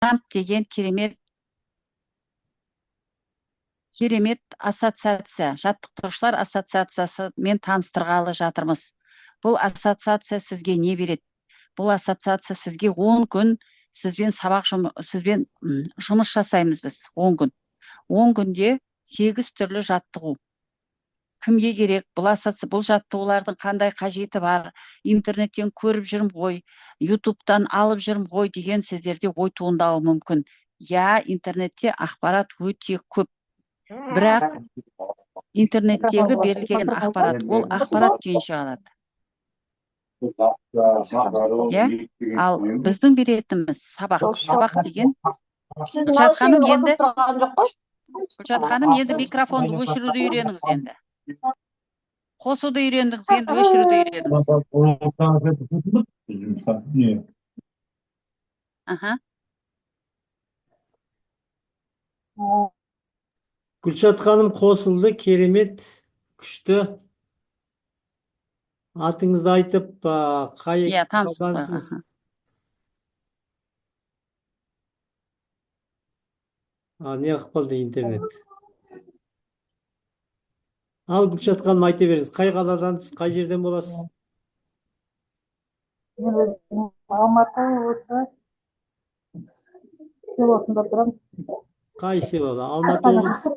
Jump деген керемет керемет ассоциация, жаттықтырушылар ассоциациясымен таныстырғалы жатырмыз. Бұл ассоциация сізге не береді? Бұл ассоциация сізге 10 күн сізбен сабақ, сізбен жұмыс жасаймыз біз 10 күн. 10 күнде 8 түрлі жаттығу. Кімге керек бұл ассоци, бұл жаттығулардың қандай қажеті бар? Интернеттен көріп жүрмін ғой, ютубтан алып жүрмін ғой деген сіздерде ой туындауы мүмкін. Иә, интернетте ақпарат өте көп. Бірақ интернеттегі берілген ақпарат ол ақпарат күйінше қалады. Иә, ал біздің беретініміз сабақ. Сабақ деген Сіздің Гүлшат ханым, дауысыңыз енді қосылып тұрған жоқ қой. Гүлшат ханым, енді микрофонды өшіруді үйреніңіз енді. Қосуды үйрендіңіз, енді өшіруді үйреніңіз. Аха. Гүлшат ханым қосылды, керемет, күшті. Атыңызды айтып, қай Иә, танысып қой. қаладансыз? Не қылып қалды интернет? Ал, Гүлшат ханым, айта беріңіз, қай қаладансыз, қай жерден боласыз? Мен өзім Алматы облысы селосында тұрамын. Қай селода? Алматы облысы?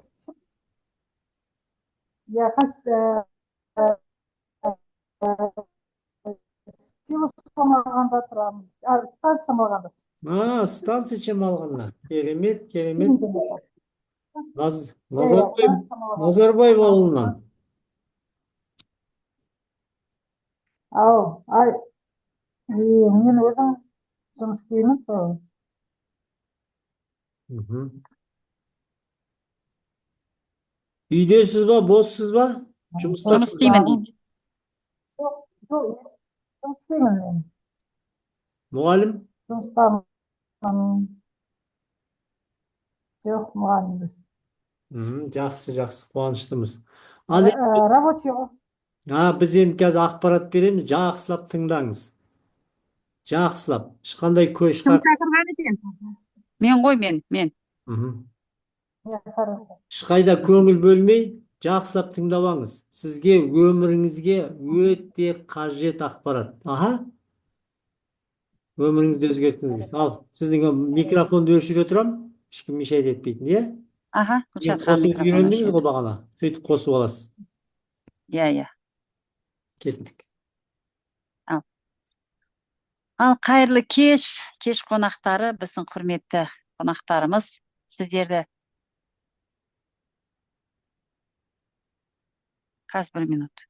Иә, село Шамалғанда тұрамын. Станция Шамалғанда. Станция Шамалғанда. Керемет, керемет. Назарбаев, Назарбаев ауылынан. Ау, ай, мен өзім жұмыс істеймін сол. Үйдесіз ба, боссыз ба? Жұмыс Жұмыстасыз ба? істеймін дейді. Жоқ, жұмыс істеймін мен. Мұғалім? Жұмыстамын. Жоқ, мұғалім емес. Жақсы, жақсы, қуаныштымыз. Ал енді, Рабочий ғой. Біз енді қазір ақпарат береміз, жақсылап тыңдаңыз. Жақсылап, ешқандай көш Кім шақырған екен? Мен ғой, мен, мен. Иә, хорошо. Ешқайда көңіл бөлмей, жақсылап тыңдап алыңыз. Сізге өміріңізге өте қажет ақпарат. Аха. Өміріңізді өзгерткіңіз келсе. Ал, сіздің микрофонды өшіре тұрамын, ешкім мешать етпейтін, иә? Аха, Мен Гүлшат ханым қосуды микрофон үйрендіңіз өшіреді. ғой бағана. Сөйтіп қосып аласыз. Иә, иә. Кеттік. Ал. Ал, қайырлы кеш, кеш қонақтары, біздің құрметті қонақтарымыз, сіздерді қазір бір минут.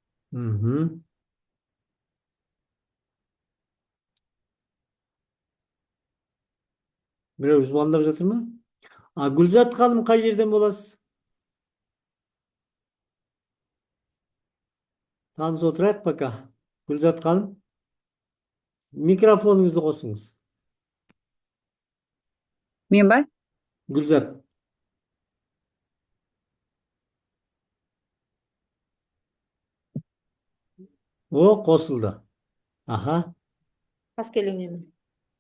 Біреу звондап жатыр ма? Гүлзат ханым, қай жерден боласыз? Таныс отырайық пока. Гүлзат ханым, микрофоныңызды қосыңыз. Мен ба? Гүлзат. О, қосылды. Аха. Қаскелеңнен.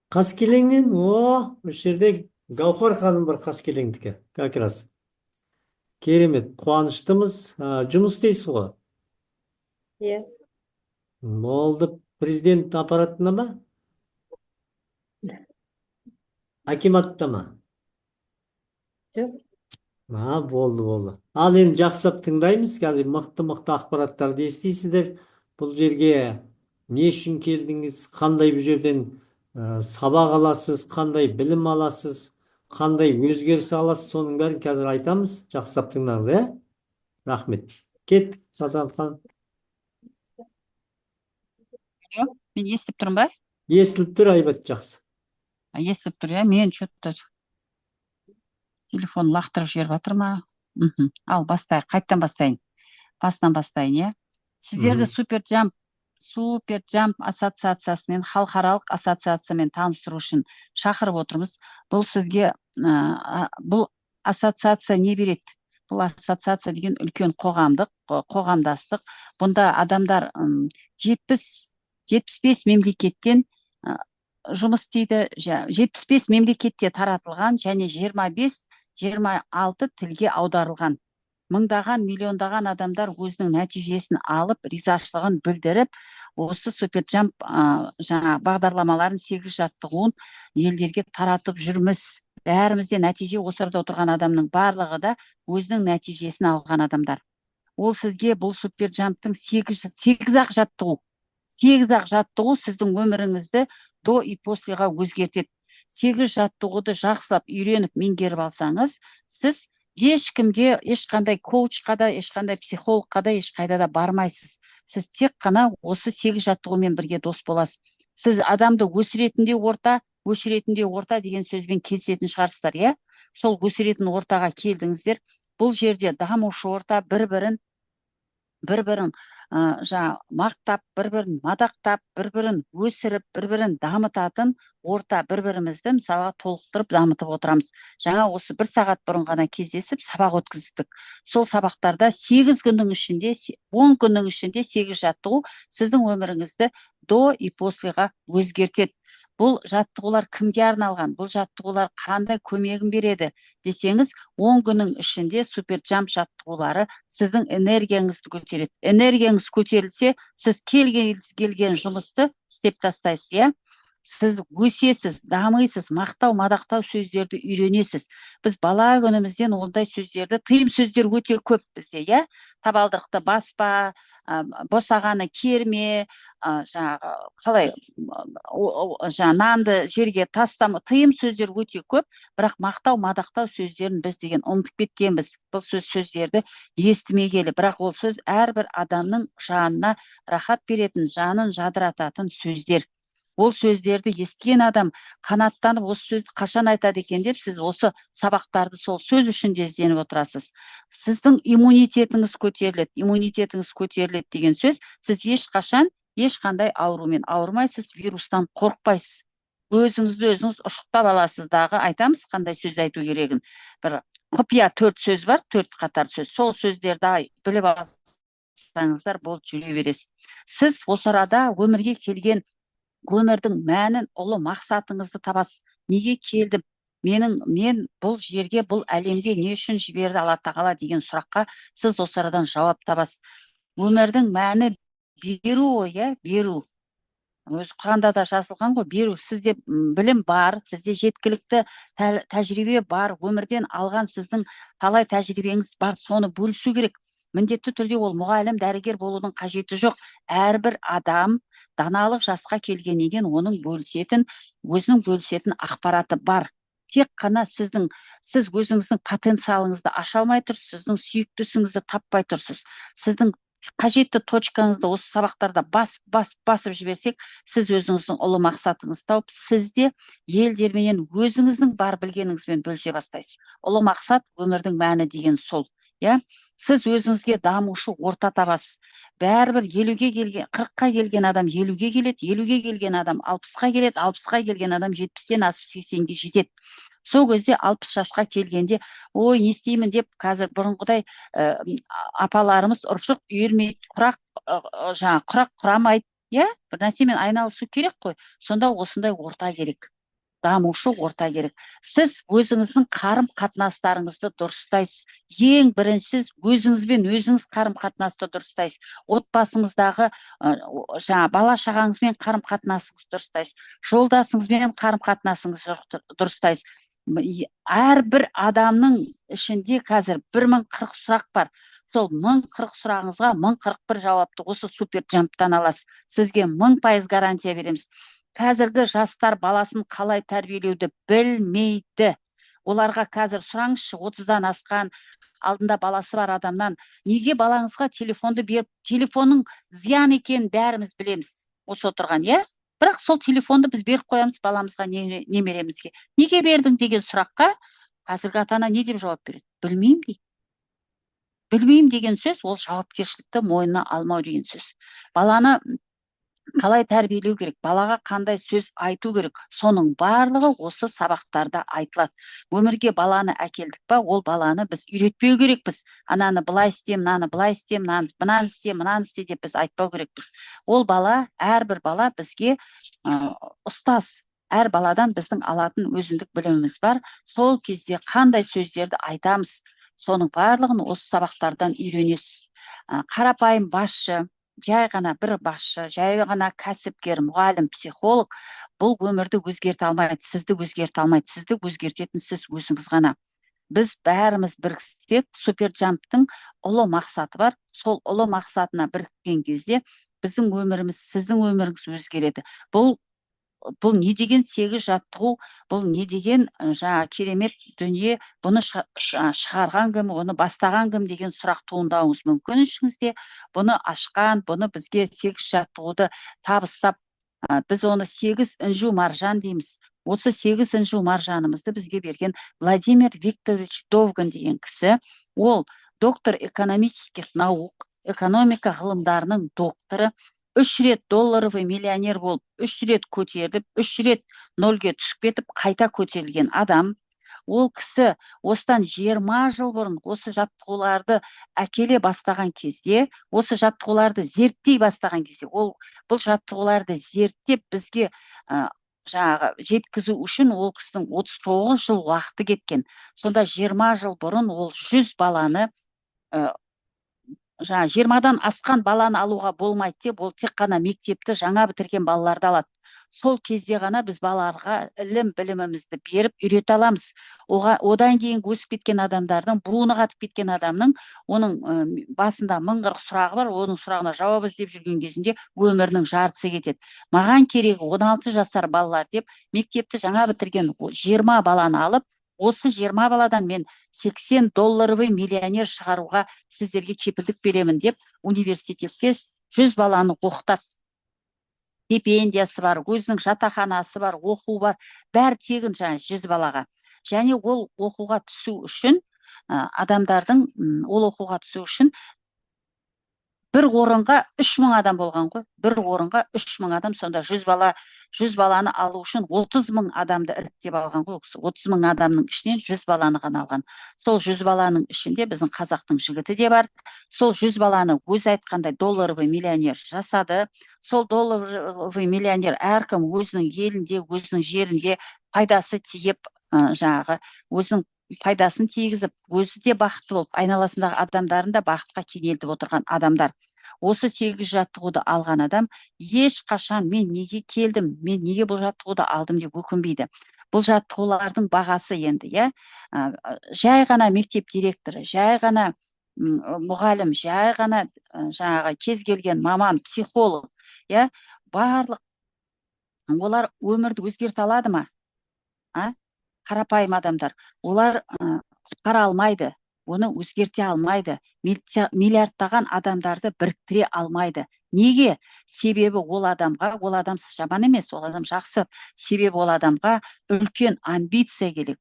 Қаскелеңнен? О, осы жерде Гаухар ханым бар, Қаскелеңдікі, как раз. Керемет, қуаныштымыз. Жұмыс істейсіз ғой? Иә. Болды, президент аппаратында ма? Акиматта ма? Жоқ. Болды, болды. Ал енді жақсылап тыңдаймыз. Қазір мықты-мықты ақпараттарды естисіздер. Бұл жерге не үшін келдіңіз, қандай бұл жерден сабақ аласыз, қандай білім аласыз, қандай өзгеріс аласыз, соның бәрін қазір айтамыз. Жақсылап тыңдаңыз, иә? Рахмет. Кеттік, Салтанат ханым. Мен естіп тұрмын ба? Естіліп тұр, айбат, жақсы. Естіліп тұр, иә? Мен что-то телефон лақтырып жіберіп жатыр ма? Ал, бастайық, қайттан бастайын. Басынан бастайын, иә? Сіздерді Супер Джамп ассоциациясымен, халықаралық ассоциациямен таныстыру үшін шақырып отырмыз. Бұл сізге, бұл ассоциация не береді? Бұл ассоциация деген үлкен қоғамдық, қоғамдастық. Бұнда адамдар 75 мемлекеттен Жұмыс істейді. 75 мемлекетте таратылған және 25-26 тілге аударылған. Мыңдаған, миллиондаған адамдар өзінің нәтижесін алып, ризашылығын білдіріп, осы Суперджамп жаңа бағдарламаларын, сегіз жаттығуын елдерге таратып жүрміз. Бәрімізде нәтиже. Осы арада отырған адамның барлығы да өзінің нәтижесін алған адамдар. Ол сізге бұл Суперджамптың сегіз ақ жаттығу, сегіз ақ жаттығу сіздің өміріңізді до и после ға өзгертеді. Сегіз жаттығуды жақсылап үйреніп, меңгеріп алсаңыз, сіз ешкімге, ешқандай коучқа да, ешқандай психологқа да, ешқайда да бармайсыз. Сіз тек қана осы сегіз жаттығумен бірге дос боласыз. Сіз адамды өсіретін де орта, өшіретін де орта деген сөзбен келісетін шығарсыздар, иә? Сол өсіретін ортаға келдіңіздер. Бұл жерде дамушы орта, бір бірін жаңа мақтап, бір бірін мадақтап, бір бірін өсіріп, бір бірін дамытатын орта. Бір бірімізді, мысалға, толықтырып, дамытып отырамыз. Жаңа осы бір сағат бұрын ғана кездесіп, сабақ өткіздік. Сол сабақтарда 8 күннің ішінде, 10 күннің ішінде сегіз жаттығу сіздің өміріңізді до и после ға өзгертеді. Бұл жаттығулар кімге арналған, бұл жаттығулар қандай көмегін береді десеңіз, 10 күннің ішінде Суперджамп жаттығулары сіздің энергияңызды көтереді. Энергияңыз көтерілсе, сіз келген жұмысты істеп тастайсыз, иә? Сіз өсесіз, дамисыз, мақтау, мадақтау сөздерді үйренесіз. Біз бала күнімізден ондай сөздерді, тыйым сөздер өте көп бізде, иә? Табалдырықты баспа, босағаны керме, жаңағы қалай, жаңа нанды жерге тастама, тыйым сөздер өте көп. Бірақ мақтау, мадақтау сөздерін біз деген ұмытып кеткенбіз. Бұл сөздерді естімегелі. Бірақ ол сөз әрбір адамның жанына рахат беретін, жанын жадырататын сөздер. Ол сөздерді естіген адам қанаттанып, осы сөзді қашан айтады екен деп, сіз осы сабақтарды сол сөз үшін де ізденіп отырасыз. Сіздің иммунитетіңіз көтеріледі. Иммунитетіңіз көтеріледі деген сөз, сіз ешқашан ешқандай аурумен ауырмайсыз, вирустан қорықпайсыз, өзіңізді өзіңіз ұшықтап аласыз. Дағы айтамыз қандай сөз айту керегін. Бір құпия төрт сөз бар, төрт қатар сөз. Сол сөздерді біліп алсаңыздар болды, жүре бересіз. Сіз осы арада өмірге келген, өмірдің мәнін, ұлы мақсатыңызды табасыз. Неге келдім мен бұл жерге, бұл әлемге не үшін жіберді Алла Тағала деген сұраққа сіз осы арадан жауап табасыз. Өмірдің мәні беру ғой, иә, беру. Өзі Құранда да жазылған ғой, беру. Сізде білім бар, сізде жеткілікті тәжірибе бар, өмірден алған сіздің талай тәжірибеңіз бар, соны бөлісу керек. Міндетті түрде ол мұғалім, дәрігер болудың қажеті жоқ. Әрбір адам даналық жасқа келгеннен кейін оның бөлісетін, өзінің бөлісетін ақпараты бар. Тек қана сіз өзіңіздің потенциалыңызды аша алмай тұрсыз, сіздің сүйікті ісіңізді таппай тұрсыз. Сіздің қажетті точкаңызды осы сабақтарда басып, басып, басып жіберсек, сіз өзіңіздің ұлы мақсатыңызды тауып, сіз де елдерменен өзіңіздің бар білгеніңізбен бөлісе бастайсыз. Ұлы мақсат, өмірдің мәні деген сол, иә? Сіз өзіңізге дамушы орта табасыз. Бәрібір 50-ге келген, 40-қа келген адам 50-ге келеді, 50-ге келген адам 60-қа келеді, 60-қа келген адам 70-тен асып, 80-ге жетеді. Сол кезде, 60 жасқа келгенде, ой, не істеймін деп, қазір бұрынғыдай апаларымыз ұршық үйірмейді, құрақ, жаңағы құрақ құрамайды, иә? Бір нәрсемен айналысу керек қой. Сонда осындай орта керек, дамушы орта керек. Сіз өзіңіздің қарым қатынастарыңызды дұрыстайсыз. Ең бірінші өзіңізбен өзіңіз қарым қатынасты дұрыстайсыз, отбасыңыздағы жаңа бала шағаңызбен қарым қатынасыңызды дұрыстайсыз, жолдасыңызбен қарым қатынасыңызды дұрыстайсыз. Әрбір адамның ішінде қазір 1040 сұрақ бар. Сол 1040 сұрағыңызға 1041 жауапты осы Супер Джамптан аласыз. Сізге 1000% гарантия береміз. Қазіргі жастар баласын қалай тәрбиелеуді білмейді. Оларға қазір сұраңызшы, 30-дан асқан, алдында баласы бар адамнан, неге балаңызға телефонды беріп? Телефонның зиян екенін бәріміз білеміз осы отырған, иә? Бірақ сол телефонды біз беріп қоямыз баламызға, немеремізге. Неге бердің деген сұраққа қазіргі ата ана не деп жауап береді? Білмеймін дейді. Білмеймін деген сөз ол жауапкершілікті мойнына алмау деген сөз. Баланы қалай тәрбиелеу керек, балаға қандай сөз айту керек, соның барлығы осы сабақтарда айтылады. Өмірге баланы әкелдік па, ол баланы біз үйретпеу керекпіз. Ананы былай істе, мынаны былай істе, мынаны, мынаны істе, мынаны істе деп біз айтпау керекпіз. Ол бала, әрбір бала бізге ұстаз. Әр баладан біздің алатын өзіндік біліміміз бар. Сол кезде қандай сөздерді айтамыз, соның барлығын осы сабақтардан үйренесіз. Қарапайым басшы, жай ғана бір басшы, жай ғана кәсіпкер, мұғалім, психолог бұл өмірді өзгерте алмайды, сізді өзгерте алмайды. Сізді өзгертетін сіз өзіңіз ғана. Біз бәріміз біріксек, Суперджамптың ұлы мақсаты бар. Сол ұлы мақсатына біріккен кезде біздің өміріміз, сіздің өміріңіз өзгереді. Бұл не деген сегіз жаттығу, бұл не деген жаңа керемет дүние, бұны шығарған кім, оны бастаған кім деген сұрақ туындауыңыз мүмкін ішіңізде. Бұны ашқан, бұны бізге сегіз жаттығуды табыстап, біз оны сегіз інжу маржан дейміз. Осы сегіз інжу маржанымызды бізге берген Владимир Викторович Довган деген кісі. Ол доктор экономических наук, экономика ғылымдарының докторы, үш рет долларовый миллионер болып, үш рет көтеріліп, үш рет нөлге түсіп кетіп, қайта көтерілген адам. Ол кісі осыдан 20 жыл бұрын осы жаттығуларды әкеле бастаған кезде, осы жаттығуларды зерттей бастаған кезде, ол бұл жаттығуларды зерттеп бізге жаңағы жеткізу үшін ол кісінің 39 жыл уақыты кеткен. Сонда 20 жыл бұрын ол 100 баланы, жаңа 20-дан асқан баланы алуға болмайды деп, ол тек қана мектепті жаңа бітірген балаларды алады. Сол кезде ғана біз балаларға ілім білімімізді беріп үйрете аламыз. Оға, одан кейін өсіп кеткен адамдардың, буыны қатып кеткен адамның, оның басында мың қырық сұрағы бар. Оның сұрағына жауап іздеп жүрген кезінде өмірінің жартысы кетеді. Маған керегі 16 жасар балалар деп, мектепті жаңа бітірген 20 баланы алып, осы 20 баладан мен 80 долларовый миллионер шығаруға сіздерге кепілдік беремін деп, университетке 100 баланы оқытады. Стипендиясы бар, өзінің жатақханасы бар, оқу бар, бәрі тегін жаңа 100 балаға. Және ол оқуға түсу үшін адамдардың, ол оқуға түсу үшін бір орынға 3000 адам болған ғой. Бір орынға 3000 адам. Сонда 100 бала, 100 баланы алу үшін 30 000 адамды іріктеп алған ғой ол кісі. 30 000 адамның ішінен 100 баланы ғана алған. Сол 100 баланың ішінде біздің қазақтың жігіті де бар. Сол 100 баланы өзі айтқандай долларовый миллионер жасады. Сол долларовый миллионер әркім өзінің елінде, өзінің жерінде пайдасы тиіп, жаңағы өзінің пайдасын тигізіп, өзі де бақытты болып, айналасындағы адамдарын да бақытқа кенелтіп отырған адамдар. Осы сегіз жаттығуды алған адам ешқашан «мен неге келдім, мен неге бұл жаттығуды алдым» деп өкінбейді. Бұл жаттығулардың бағасы енді, иә, жай ғана мектеп директоры, жай ғана мұғалім, жай ғана жаңағы кез келген маман, психолог, иә, барлық олар өмірді өзгерте алады ма? А қарапайым адамдар, олар құтқара алмайды, оны өзгерте алмайды, миллиардтаған адамдарды біріктіре алмайды. Неге? Себебі ол адамға, ол адам жаман емес, ол адам жақсы, себебі ол адамға үлкен амбиция керек,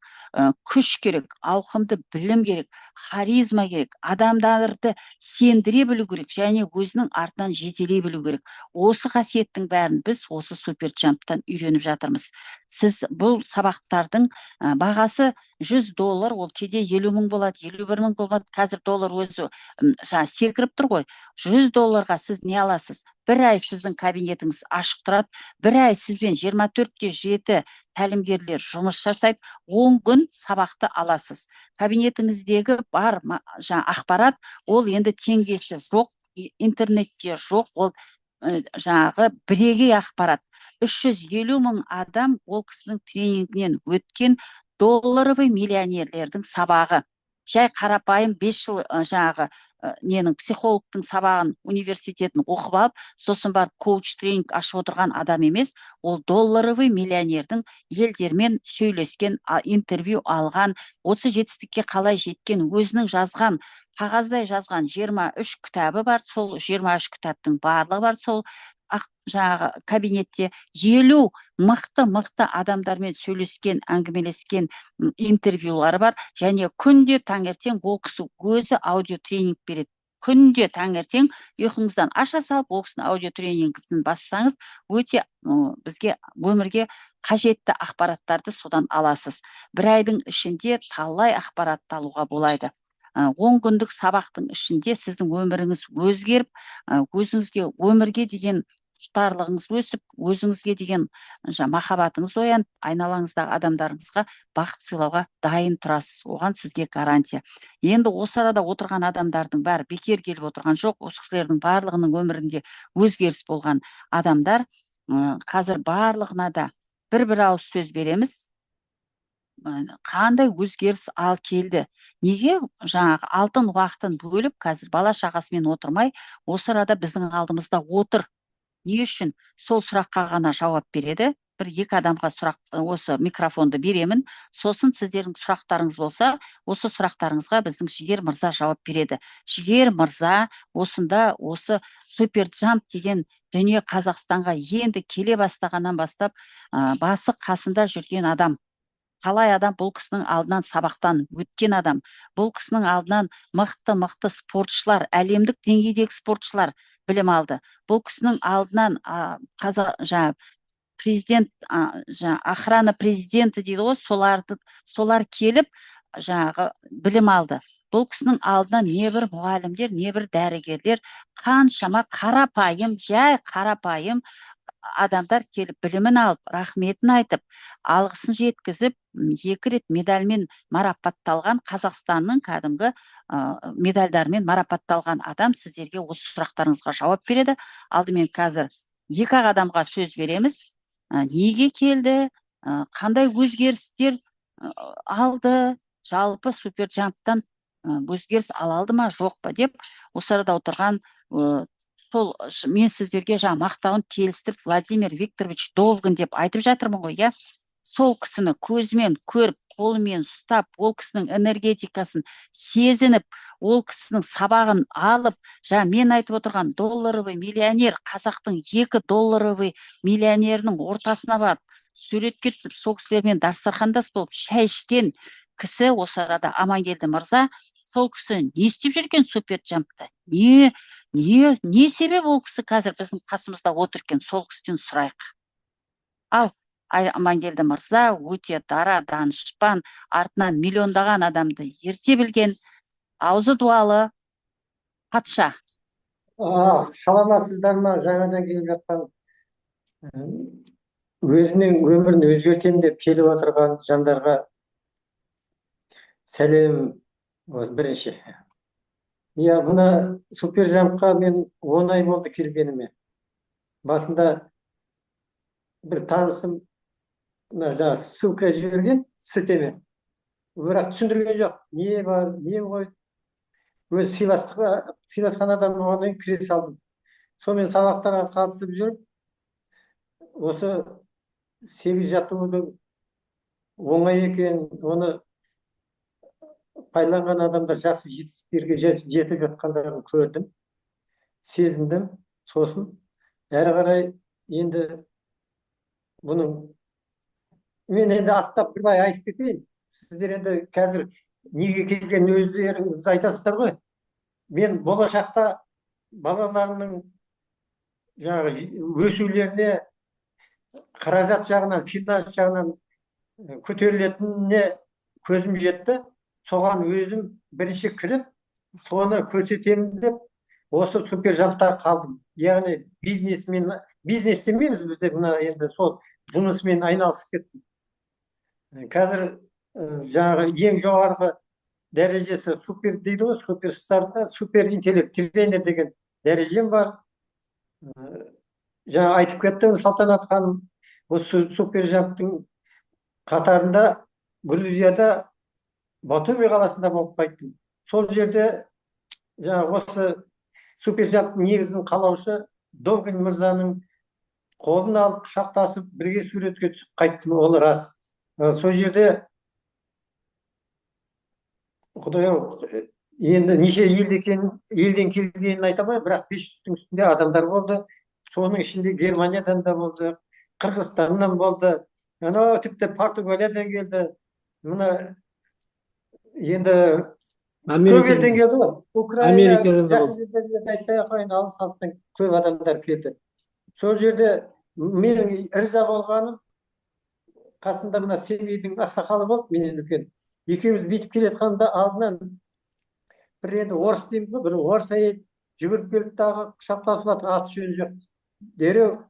күш керек, ауқымды білім керек, харизма керек, адамдарды сендіре білу керек және өзінің артынан жетелей білу керек. Осы қасиеттің бәрін біз осы Суперджамптан үйреніп жатырмыз. Сіз бұл сабақтардың бағасы 100 доллар, ол кейде 50 000 болады, 51 000 болады. Қазір доллар өзі жаңа секіріп тұр ғой. 100 долларға сіз не аласыз? Бір ай сіздің кабинетіңіз ашық тұрады, бір ай сізбен 24/7 тәлімгерлер жұмыс жасайды, 10 күн сабақты аласыз. Кабинетіңіздегі бар жаңа ақпарат, ол енді теңдесі жоқ, интернетте жоқ, ол жаңағы бірегей ақпарат. 350 000 адам ол кісінің тренингінен өткен долларовый миллионерлердің сабағы. Жай қарапайым 5 жыл жаңағы ненің, психологтың сабағын, университетін оқып алып, сосын барып коуч тренинг ашып отырған адам емес. Ол долларовый миллионердің елдермен сөйлескен, интервью алған, осы жетістікке қалай жеткен, өзінің жазған, қағаздай жазған 23 кітабы бар. Сол 23 кітаптың барлығы бар сол жаңағы кабинетте. 50 мықты мықты адамдармен сөйлескен, әңгімелескен интервьюлары бар. Және күнде таңертең ол кісі өзі аудиотренинг береді. Күнде таңертең ұйқыңыздан аша салып, ол кісінің аудиотренингісін бассаңыз, өте бізге өмірге қажетті ақпараттарды содан аласыз. Бір айдың ішінде талай ақпаратты алуға болады. 10 күндік сабақтың ішінде сіздің өміріңіз өзгеріп, өзіңізге өмірге деген Құштарлығыңыз өсіп, өзіңізге деген жаңа махаббатыңыз оянып, айналаңыздағы адамдарыңызға бақыт сыйлауға дайын тұрасыз. Оған сізге гарантия. Енді осы арада отырған адамдардың бәрі бекер келіп отырған жоқ. Осы кісілердің барлығының өмірінде өзгеріс болған адамдар. Қазір барлығына да бір бір ауыз сөз береміз. Қандай өзгеріс ал келді, неге жаңағы алтын уақытын бөліп, қазір бала шағасымен отырмай, осы арада біздің алдымызда отыр, не үшін, сол сұраққа ғана жауап береді. Бір екі адамға сұрақ, осы микрофонды беремін. Сосын сіздердің сұрақтарыңыз болса, осы сұрақтарыңызға біздің Жігер мырза жауап береді. Жігер мырза осында осы Супер Джамп деген дүние Қазақстанға енді келе бастағаннан бастап басы қасында жүрген адам. Қалай адам? Бұл кісінің алдынан сабақтан өткен адам. Бұл кісінің алдынан мықты мықты спортшылар, әлемдік деңгейдегі спортшылар білім алды. Бұл кісінің алдынан қазақ жаңа президент, жаңа охрана президенті дейді ғой, соларды, солар келіп жаңағы білім алды. Бұл кісінің алдынан небір мұғалімдер, небір дәрігерлер, қаншама қарапайым, жай қарапайым адамдар келіп білімін алып, рахметін айтып, алғысын жеткізіп, екі рет медальмен марапатталған, Қазақстанның кәдімгі медальдармен марапатталған адам сіздерге осы сұрақтарыңызға жауап береді. Алдымен қазір екі ақ адамға сөз береміз. Неге келді, қандай өзгерістер алды, жалпы Супер Джамптан өзгеріс ала алды ма, жоқ па деп осы арада отырған сол мен сіздерге жаңа мақтауын келістіріп, Владимир Викторович Довган деп айтып жатырмын ғой, иә. Сол кісіні көзімен көріп, қолымен ұстап, ол кісінің энергетикасын сезініп, ол кісінің сабағын алып, жаңа мен айтып отырған долларовый миллионер, қазақтың екі долларовый миллионерінің ортасына барып, суретке түсіп, сол кісілермен дастархандас болып шай ішкен кісі осы арада Амангелді мырза. Сол кісі не істеп жүр екен Супер Джампта, не себеп ол кісі қазір біздің қасымызда отыр екен, сол кісіден сұрайық. Ал, Амангелді мырза өте дара данышпан, артынан миллиондаған адамды ерте білген, аузы дуалы патша. Саламатсыздар ма? Жаңадан келіп жатқан, өзінің өмірін өзгертемін деп келіп отырған жандарға сәлем. Осы бірінші, иә, мына Супер Джампқа мен 10 ай болды келгеніме. Басында бір танысым мына жаңағы ссылка жіберген, сілтеме, бірақ түсіндірген жоқ, не бар, не қой. Өзі сыйластық, сыйласқан адам болғаннан кейін кіре салдым. Сонымен сабақтарға қатысып жүріп, осы сегіз жаттығудың оңай екенін, оны пайдаланған адамдар жақсы жетістіктерге жетіп жатқандарын көрдім, сезіндім. Сосын әрі қарай енді бұның мен енді аттап былай айтып кетейін. Сіздер енді қазір неге келгенін өздеріңіз айтасыздар ғой. Мен болашақта балаларымның жаңағы өсулеріне қаражат жағынан, финанс жағынан көтерілетініне көзім жетті. Соған өзім бірінші кіріп, соны көрсетемін деп осы Супер Джампта қалдым. Яғни бизнесмен, бизнес демейміз бізде мына, енді сол жұмысмен айналысып кеттім. Қазір жаңағы ең жоғарғы дәрежесі супер дейді ғой, суперстар, супер интеллект тренер деген дәрежем бар. Жаңа айтып кетті Салтанат ханым, осы Супер Джамптың қатарында Грузияда, Батуми қаласында болып қайттым. Сол жерде жаңағы осы Супер Джамптың негізін қалаушы Довгань мырзаның қолын алып, құшақтасып, бірге суретке түсіп қайттым. Ол рас. Сол жерде, құдай ау, енді неше ел екенін, елден келгенін айта алмаймын, бірақ 500-дің үстінде адамдар болды. Соның ішінде Германиядан да болды, Қырғызстаннан болды, анау тіпті Португалиядан келді, мына енді көп елден келді ғой, Украина, Америкадан да жақын болды. Жерлерден айтпай ақ қояйын, алыс алыстан көп адамдар келді. Сол жерде менің риза болғаным, қасымда мына Семейдің ақсақалы болды, менен үлкен. Екеуміз бүйтіп келе жатқанда алдынан бір, енді орыс дейміз ғой, бір орыс әйел жүгіріп келіп, тағы құшақтасып жатыр, аты жөні жоқ. Дереу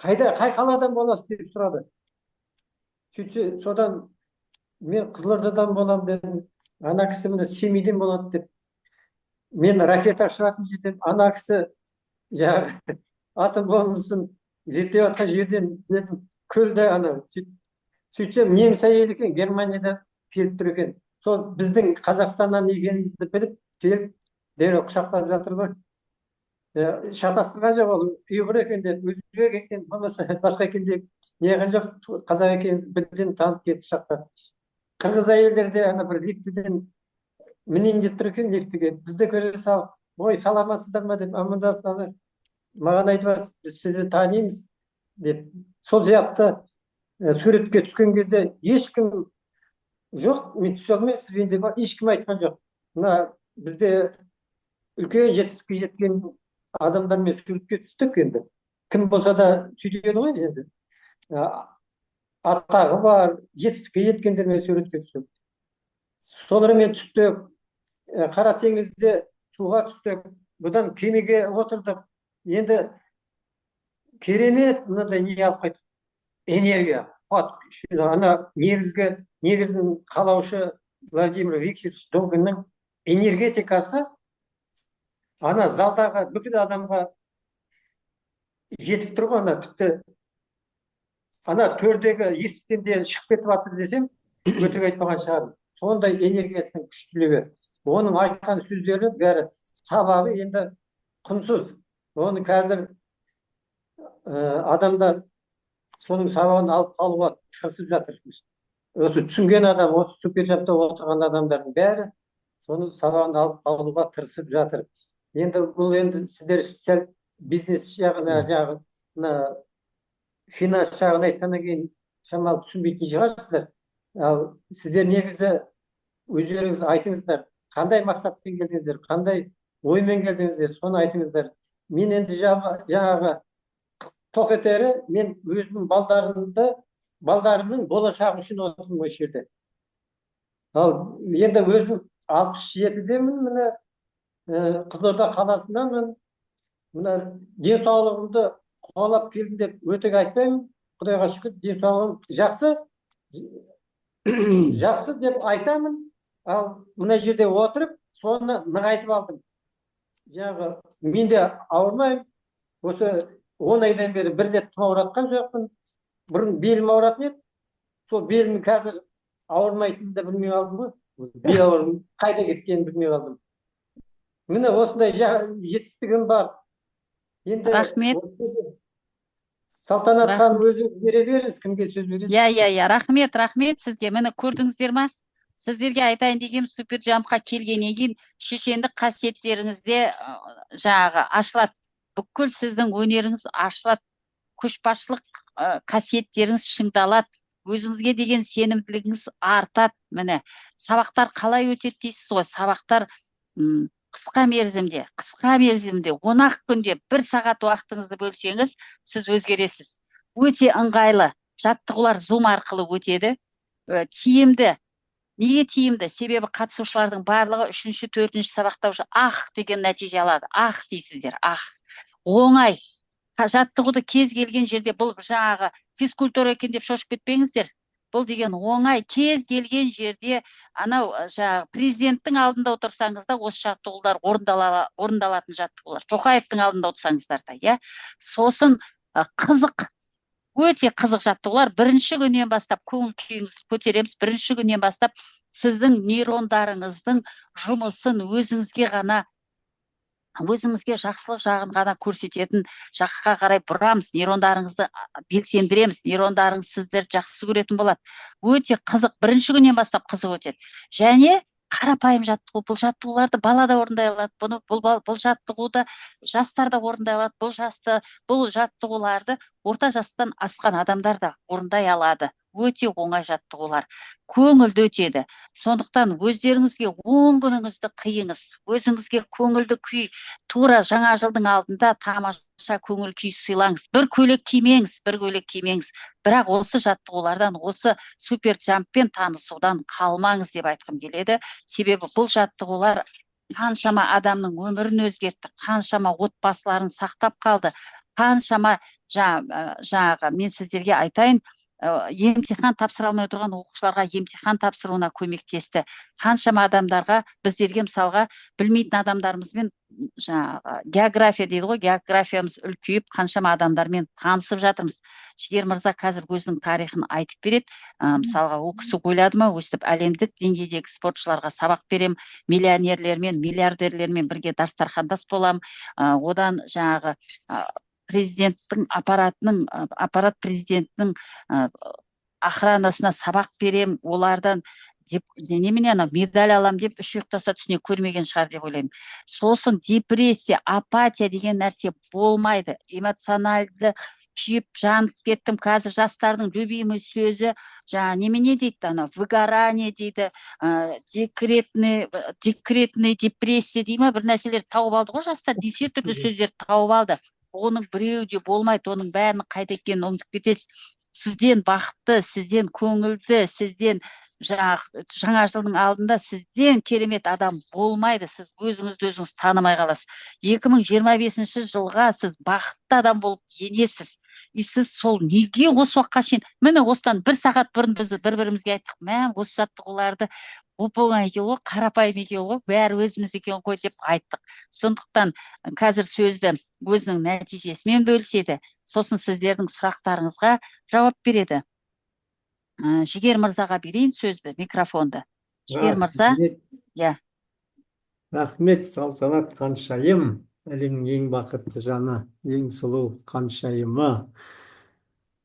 қайда, қай қаладан боласыз деп сұрады. Сөйтсе, содан мен Қызылордадан боламын дедім. Ана кісі міне Семейден болады деп. Мен ракета ұшыратын жерден, ана кісі жаңағы атом бомбасын зерттеп жатқан жерден дедім. Күлді ана. Сөйтсем, неміс әйелі екен, Германиядан келіп тұр екен. Сол біздің Қазақстаннан екенімізді біліп келіп, дереу құшақтап жатыр ғой. Шатастырған жоқ, ол ұйғыр екен деп, өзбек екен, болмаса басқа екен деп неғған жоқ, қазақ екенімізді бірден танып келіп құшақтады. Қырғыз әйелдер де ана бір лифтіден мінейін деп тұр екен лифтіге. Бізді көре салып, ой, саламатсыздар ма деп амандасып, ана маған айтып жатыр, біз сізді танимыз деп. Сол сияқты суретке түскен кезде ешкім жоқ, мен түсе алмаймын сізбен деп ешкім айтқан жоқ. Мына бізде үлкен жетістікке жеткен адамдармен суретке түстік енді. Кім болса да сөйтеді ғой енді. Атағы бар, жетістікке жеткендермен суретке түстік. Солармен түстік. Қара теңізде суға түстік. Бұдан кемеге отырдық. Енді керемет мынандай не алып қайттық. Энергия, қуат, күш. Ана негізін қалаушы Владимир Викторович Долгиннің энергетикасы ана залдағы бүкіл адамға жетіп тұр ғой. Ана тіпті ана төрдегі есіктен де шығып кетіп жатыр десем, өтірік айтпаған шығармын. Сондай энергиясының күштілігі, оның айтқан сөздері бәрі сабағы енді құнсыз. Оны қазір адамдар соның сабағын алып қалуға тырысып жатыр. Осы түсінген адам, осы суперджампта отырған адамдардың бәрі соның сабағын алып қалуға тырысып жатыр. Енді бұл енді сіздер сәл бизнес жағына, жағы мына финанс жағын айтқаннан кейін шамалы түсінбейтін шығарсыздар. Ал сіздер негізі өздеріңіз айтыңыздар, қандай мақсатпен келдіңіздер, қандай оймен келдіңіздер, соны айтыңыздар. Мен енді жаңағы тоқ етері, мен өзімнің балдарымның болашағы үшін отырмын осы жерде. Ал енді өзім 67-демін, міне, Қызылорда қаласынданмын. Мына денсаулығымды қуалап келдім деп өтірік айтпаймын. Құдайға шүкір, денсаулығым жақсы, жақсы деп айтамын. Ал мына жерде отырып соны нығайтып алдым. Жаңағы мен де ауырмаймын. Осы 10 айдан бері бір рет тұмауратқан жоқпын. Бұрын белім ауыратын еді. Сол белім қазір ауырмайтынын да білмей қалдым ғой. Бел ауырым қайда кеткенін білмей қалдым. Міне, осындай жетістігім бар. Енді Рахмет. Салтанат ханым, өзіңіз бере беріңіз, кімге сөз бересіз? Иә, рахмет, рахмет сізге. Міне, көрдіңіздер ма? Сіздерге айтайын дегенім, суперджампқа келгеннен кейін шешендік қасиеттеріңізде жаңағы ашылады. Бүкіл сіздің өнеріңіз ашылады. Көшбасшылық қасиеттеріңіз шыңдалады. Өзіңізге деген сенімділігіңіз артады. Міне, сабақтар қалай өтеді дейсіз ғой. Сабақтар қысқа мерзімде, 10-ақ күнде бір сағат уақытыңызды бөлсеңіз, сіз өзгересіз. Өте ыңғайлы. Жаттығулар Zoom арқылы өтеді. Тиімді. Неге тиімді? Себебі қатысушылардың барлығы үшінші, төртінші сабақта уже ах деген нәтиже алады. Ах дейсіздер, ах. Оңай. Жаттығуды кез келген жерде, бұл жаңағы физкультура екен деп шошып кетпеңіздер. Бұл деген оңай, кез келген жерде, анау жаңағы президенттің алдында отырсаңыз да, осы жаттығулар орындалатын жаттығулар. Тоқаевтың алдында отырсаңыздар да, иә. Сосын қызық, өте қызық жаттығулар. Бірінші күннен бастап көңіл күйіңізді көтереміз. Бірінші күннен бастап сіздің нейрондарыңыздың жұмысын өзіңізге ғана, өзіңізге жақсылық жағын ғана көрсететін жаққа қарай бұрамыз. Нейрондарыңызды белсендіреміз. Нейрондарыңыз сіздерді жақсы көретін болады. Өте қызық, бірінші күннен бастап қызық өтеді. Және қарапайым жаттығу. Бұл жаттығуларды бала да орындай алады. Бұны бұл, бұл жаттығуды жастар да орындай алады. Бұл жаттығуларды орта жастан асқан адамдар да орындай алады. Өте оңай жаттығулар, көңілді өтеді. Сондықтан өздеріңізге 10 күніңізді қиыңыз, өзіңізге көңілді күй, тура жаңа жылдың алдында тамаша көңіл күй сыйлаңыз. Бір көйлек кимеңіз, бір көйлек кимеңіз, бірақ осы жаттығулардан, осы супер джамппен танысудан қалмаңыз деп айтқым келеді. Себебі бұл жаттығулар Қаншама адамның өмірін өзгертті, қаншама отбасыларын сақтап қалды, қаншама жаңағы, мен сіздерге айтайын, емтихан тапсыра алмай отырған оқушыларға емтихан тапсыруына көмектесті. Қаншама адамдарға, біздерге, мысалға, білмейтін адамдарымызбен, жаңағы география дейді ғой, географиямыз үлкейіп, қаншама адамдармен танысып жатырмыз. Жігер мырза қазір өзінің тарихын айтып береді. Мысалға, ол кісі ойлады ма, өстіп әлемдік деңгейдегі спортшыларға сабақ берем, миллионерлермен, миллиардерлермен бірге дастархандас боламын, одан жаңағы президенттің аппаратының, аппарат президентінің охранасына сабақ берем, олардан деп, немене, анау медаль алам деп үш ұйықтаса түсіне көрмеген шығар деп ойлаймын. Сосын депрессия, апатия деген нәрсе болмайды. Эмоциональды күйіп жанып кеттім, қазір жастардың любимый сөзі жаңа немене дейді, анау выгорание дейді, декретный депрессия дей ма, бір нәрселер тауып алды ғой жастар, неше түрлі сөздер тауып алды. Оның біреуі де болмайды, оның бәрінің қайда екенін ұмытып кетесіз. Сізден бақытты, сізден көңілді, сізден жаңағы жаңа жылдың алдында сізден керемет адам болмайды. Сіз өзіңізді өзіңіз танымай қаласыз. 2025 жылға сіз бақытты адам болып енесіз. И сіз сол неге осы уақытқа шейін, міне, осыдан бір сағат бұрын біз бір бірімізге айттық: мә, осы жаттығуларды оп оңай екен ғой, қарапайым екен ғой, бәрі өзіміз екен ғой деп айттық. Сондықтан қазір сөзді өзінің нәтижесімен бөліседі, сосын сіздердің сұрақтарыңызға жауап береді. Жігер мырзаға берейін сөзді, микрофонды. Жігер мырза. Иә. Рахмет, Салтанат ханшайым, әлемнің ең бақытты жаны, ең сұлу ханшайымы.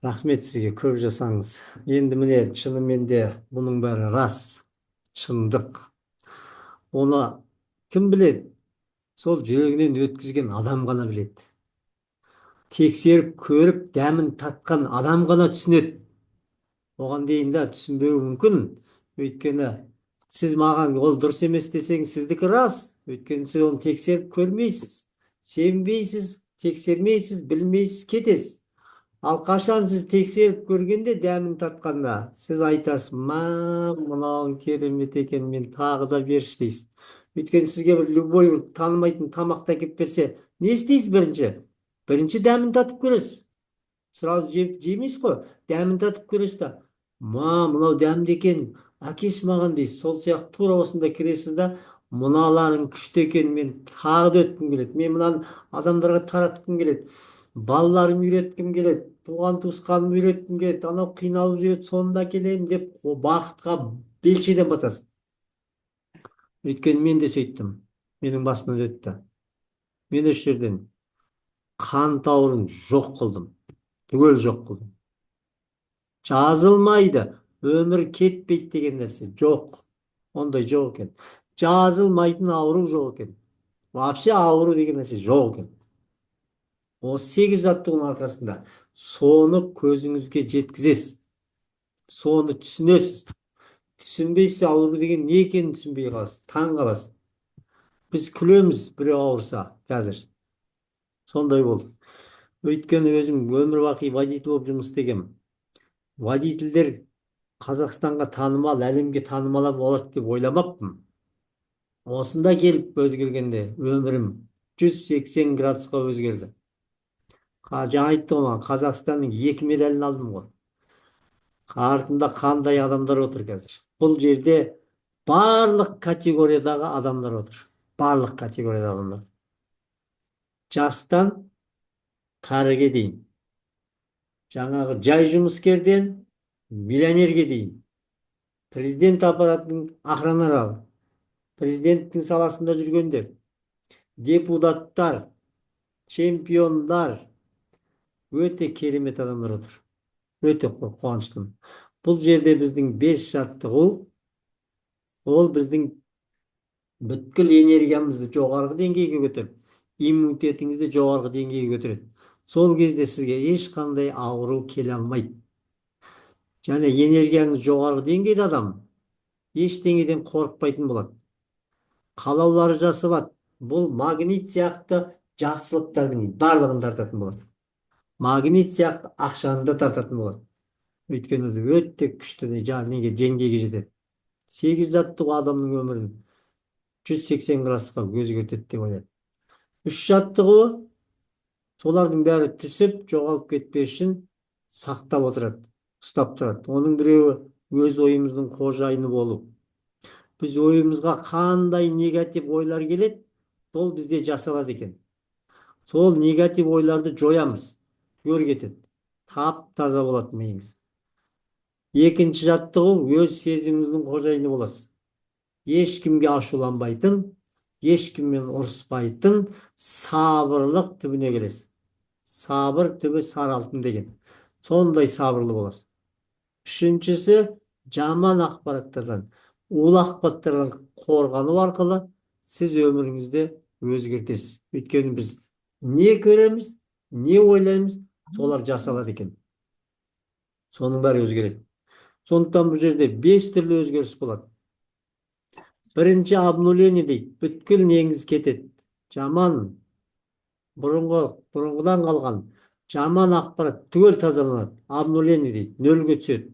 Рахмет сізге, көп жасаңыз. Енді міне, шынымен де бұның бәрі рас, шындық. Оны кім біледі? Сол жүрегінен өткізген адам ғана біледі, тексеріп көріп, дәмін татқан адам ғана түсінеді. Оған дейін де түсінбеуі мүмкін. Өйткені сіз маған ол дұрыс емес десең, сіздікі рас, өйткені сіз оны тексеріп көрмейсіз, сенбейсіз, тексермейсіз, білмейсіз, кетесіз. Ал қашан сіз тексеріп көргенде, дәмін татқанда, сіз айтасыз: «Мә, мынауың керемет екен, мен тағы да берші», – дейсіз. Өйткені сізге бір любой бір танымайтын тамақты әкеліп берсе, не істейсіз бірінші? Бірінші дәмін татып көресіз, сразу жеп жемейсіз ғой. Дәмін татып көресіз да: «Ма, мынау дәмді екен, әкеші маған», – дейсіз. Сол сияқты тура осында кіресіз да: «Мыналарың күшті екен, мен тағы да өткім келеді, мен мынаны адамдарға таратқым келеді, балаларымды үйреткім келеді, туған туысқанымды үйреткім келеді, анау қиналып жүреді, соны да әкелемін», – деп бақытқа белшеден батасыз. Өйткені мен де сөйттім, менің басымнан өтті. Мен осы жерден қан ауруын жоқ қылдым, түгел жоқ қылдым. Жазылмайды, өмір кетпейді деген нәрсе жоқ, ондай жоқ екен. Жазылмайтын ауру жоқ екен, вообще ауру деген нәрсе жоқ екен. Осы сегіз жаттығудың арқасында соны көзіңізге жеткізесіз, соны түсінесіз. Түсінбейсіз, ауру деген не екенін түсінбей қаласыз, таң қаласыз. Біз күлеміз біреу ауырса қазір, сондай болды. Өйткені өзім өмір бақи водитель болып жұмыс істегенмін. Водительдер Қазақстанға танымал, әлемге танымал болады деп ойламаппын. Осында келіп өзгергенде, өмірім 180 градусқа өзгерді. Жаңа айттым ғой, маған Қазақстанның екі медалін алдым ғой. Артында қандай адамдар отыр қазір? Бұл жерде барлық категориядағы адамдар отыр, барлық категориядағы адамдар, жастан кәріге дейін, жаңағы жай жұмыскерден миллионерге дейін, президент аппаратының охраналары, президенттің саласында жүргендер, депутаттар, чемпиондар, өте керемет адамдар отыр. Өте қуаныштымын. Бұл жерде біздің бес жаттығу, ол біздің бүткіл энергиямызды жоғарғы деңгейге көтеріп, иммунитетіңізді жоғарғы деңгейге көтереді. Сол кезде сізге ешқандай ауру келе алмайды. Және энергияңыз жоғарғы деңгейде, адам ештеңеден қорықпайтын болады, қалаулары жасалады. Бұл магнит сияқты жақсылықтардың барлығын тартатын болады, магнит сияқты ақшаны да тартатын болады. Өйткені өзі өте күшті неге деңгейге жетеді. Сегіз жаттығу адамның өмірін 180 градусқа өзгертеді деп ойлаймын. Үш жаттығуы солардың бәрі түсіп, жоғалып кетпес үшін сақтап отырады, ұстап тұрады. Оның біреуі өз ойымыздың қожайыны болу. Біз ойымызға қандай негатив ойлар келеді, сол бізде жасалады екен. Сол негатив ойларды жоямыз, көр кетеді. Тап таза болады миыңыз. Екінші жаттығу: өз сезіміңіздің қожайыны боласыз. Ешкімге ашуланбайтын, ешкіммен ұрыспайтын сабырлық түбіне келесіз. Сабыр түбі сары алтын деген. Сондай сабырлы боласыз. Үшіншісі: жаман ақпараттардан, улы ақпараттардан қорғану арқылы сіз өміріңізді өзгертесіз. Өйткені біз не көреміз, не ойлаймыз, солар жасалады екен. Соның бәрі өзгереді. Сондықтан бұл жерде бес түрлі өзгеріс болады. Бірінші обнуление дейді. Бүткіл неңіз кетеді. Жаман, бұрынғыдан қалған жаман ақпарат түгел тазаланады. Обнуление дейді, нөлге түседі.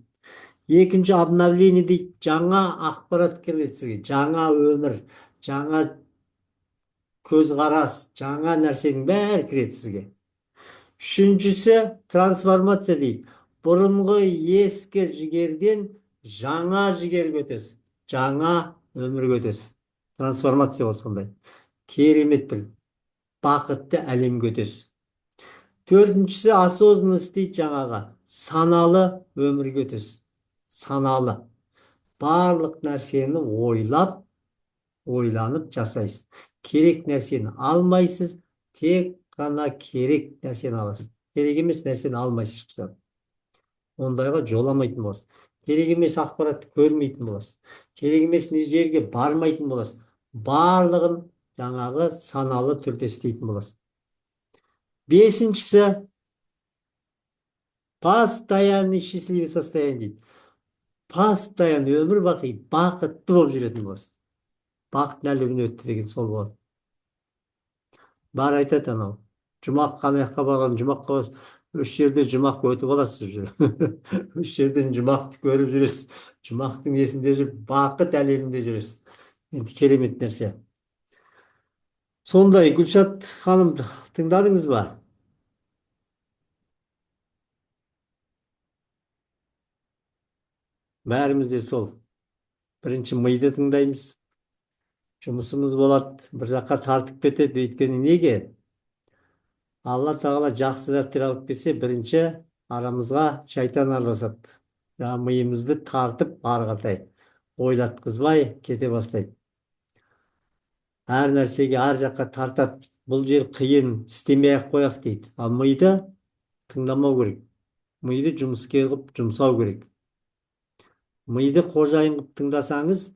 Екінші обновление дейді, жаңа ақпарат кіреді сізге, жаңа өмір, жаңа көзқарас, жаңа нәрсенің бәрі кіреді сізге. Үшіншісі трансформация дейді. Бұрынғы ескі жігерден жаңа жігерге өтесіз, жаңа өмірге өтесіз. Трансформация ол сондай. Керемет бір бақытты әлемге өтесіз. Төртіншісі осознанность дейді, жаңағы саналы өмірге өтесіз. Саналы. Барлық нәрсені ойлап, ойланып жасайсыз. Керек нәрсені алмайсыз, тек қана керек нәрсені аласыз. Керек емес нәрсені алмайсыз ешқашан. Ондайға жоламайтын боласыз. Керек емес ақпаратты көрмейтін боласыз. Керек емес жерге бармайтын боласыз. Барлығын жаңағы саналы түрде істейтін боласыз. Бесіншісі постоянный счастливый состояние дейді. Постоянно, өмір бақи бақытты болып жүретін боласыз. Бақыт әлеміне өтті деген сол болады. Бәрі айтады анау. Жұмақ қана жаққа барған, жұмаққа осы жерде жұмақ өтіп аласыз уже. Осы жерден жұмақты көріп жүресіз. Жұмақтың несінде жүріп, бақыт әлемінде жүресіз. Енді керемет нәрсе. Сондай, Гүлшат ханым, тыңдадыңыз ба? Бәріміз де сол. Бірінші миды тыңдаймыз. Жұмысымыз болады, бір жаққа тартып кетеді. Өйткені неге? Алла тағала жақсы заттар алып келсе, бірінші арамызға шайтан араласады. Жаңа миымызды тартып ары қаратай ойлатқызбай кете бастайды. Әр нәрсеге әр жаққа тартады. Бұл жер қиын, істемей ақ қояйық дейді. Ал миды тыңдамау керек. Миды жұмыскер қылып жұмсау керек. Миды қожайын қылып тыңдасаңыз,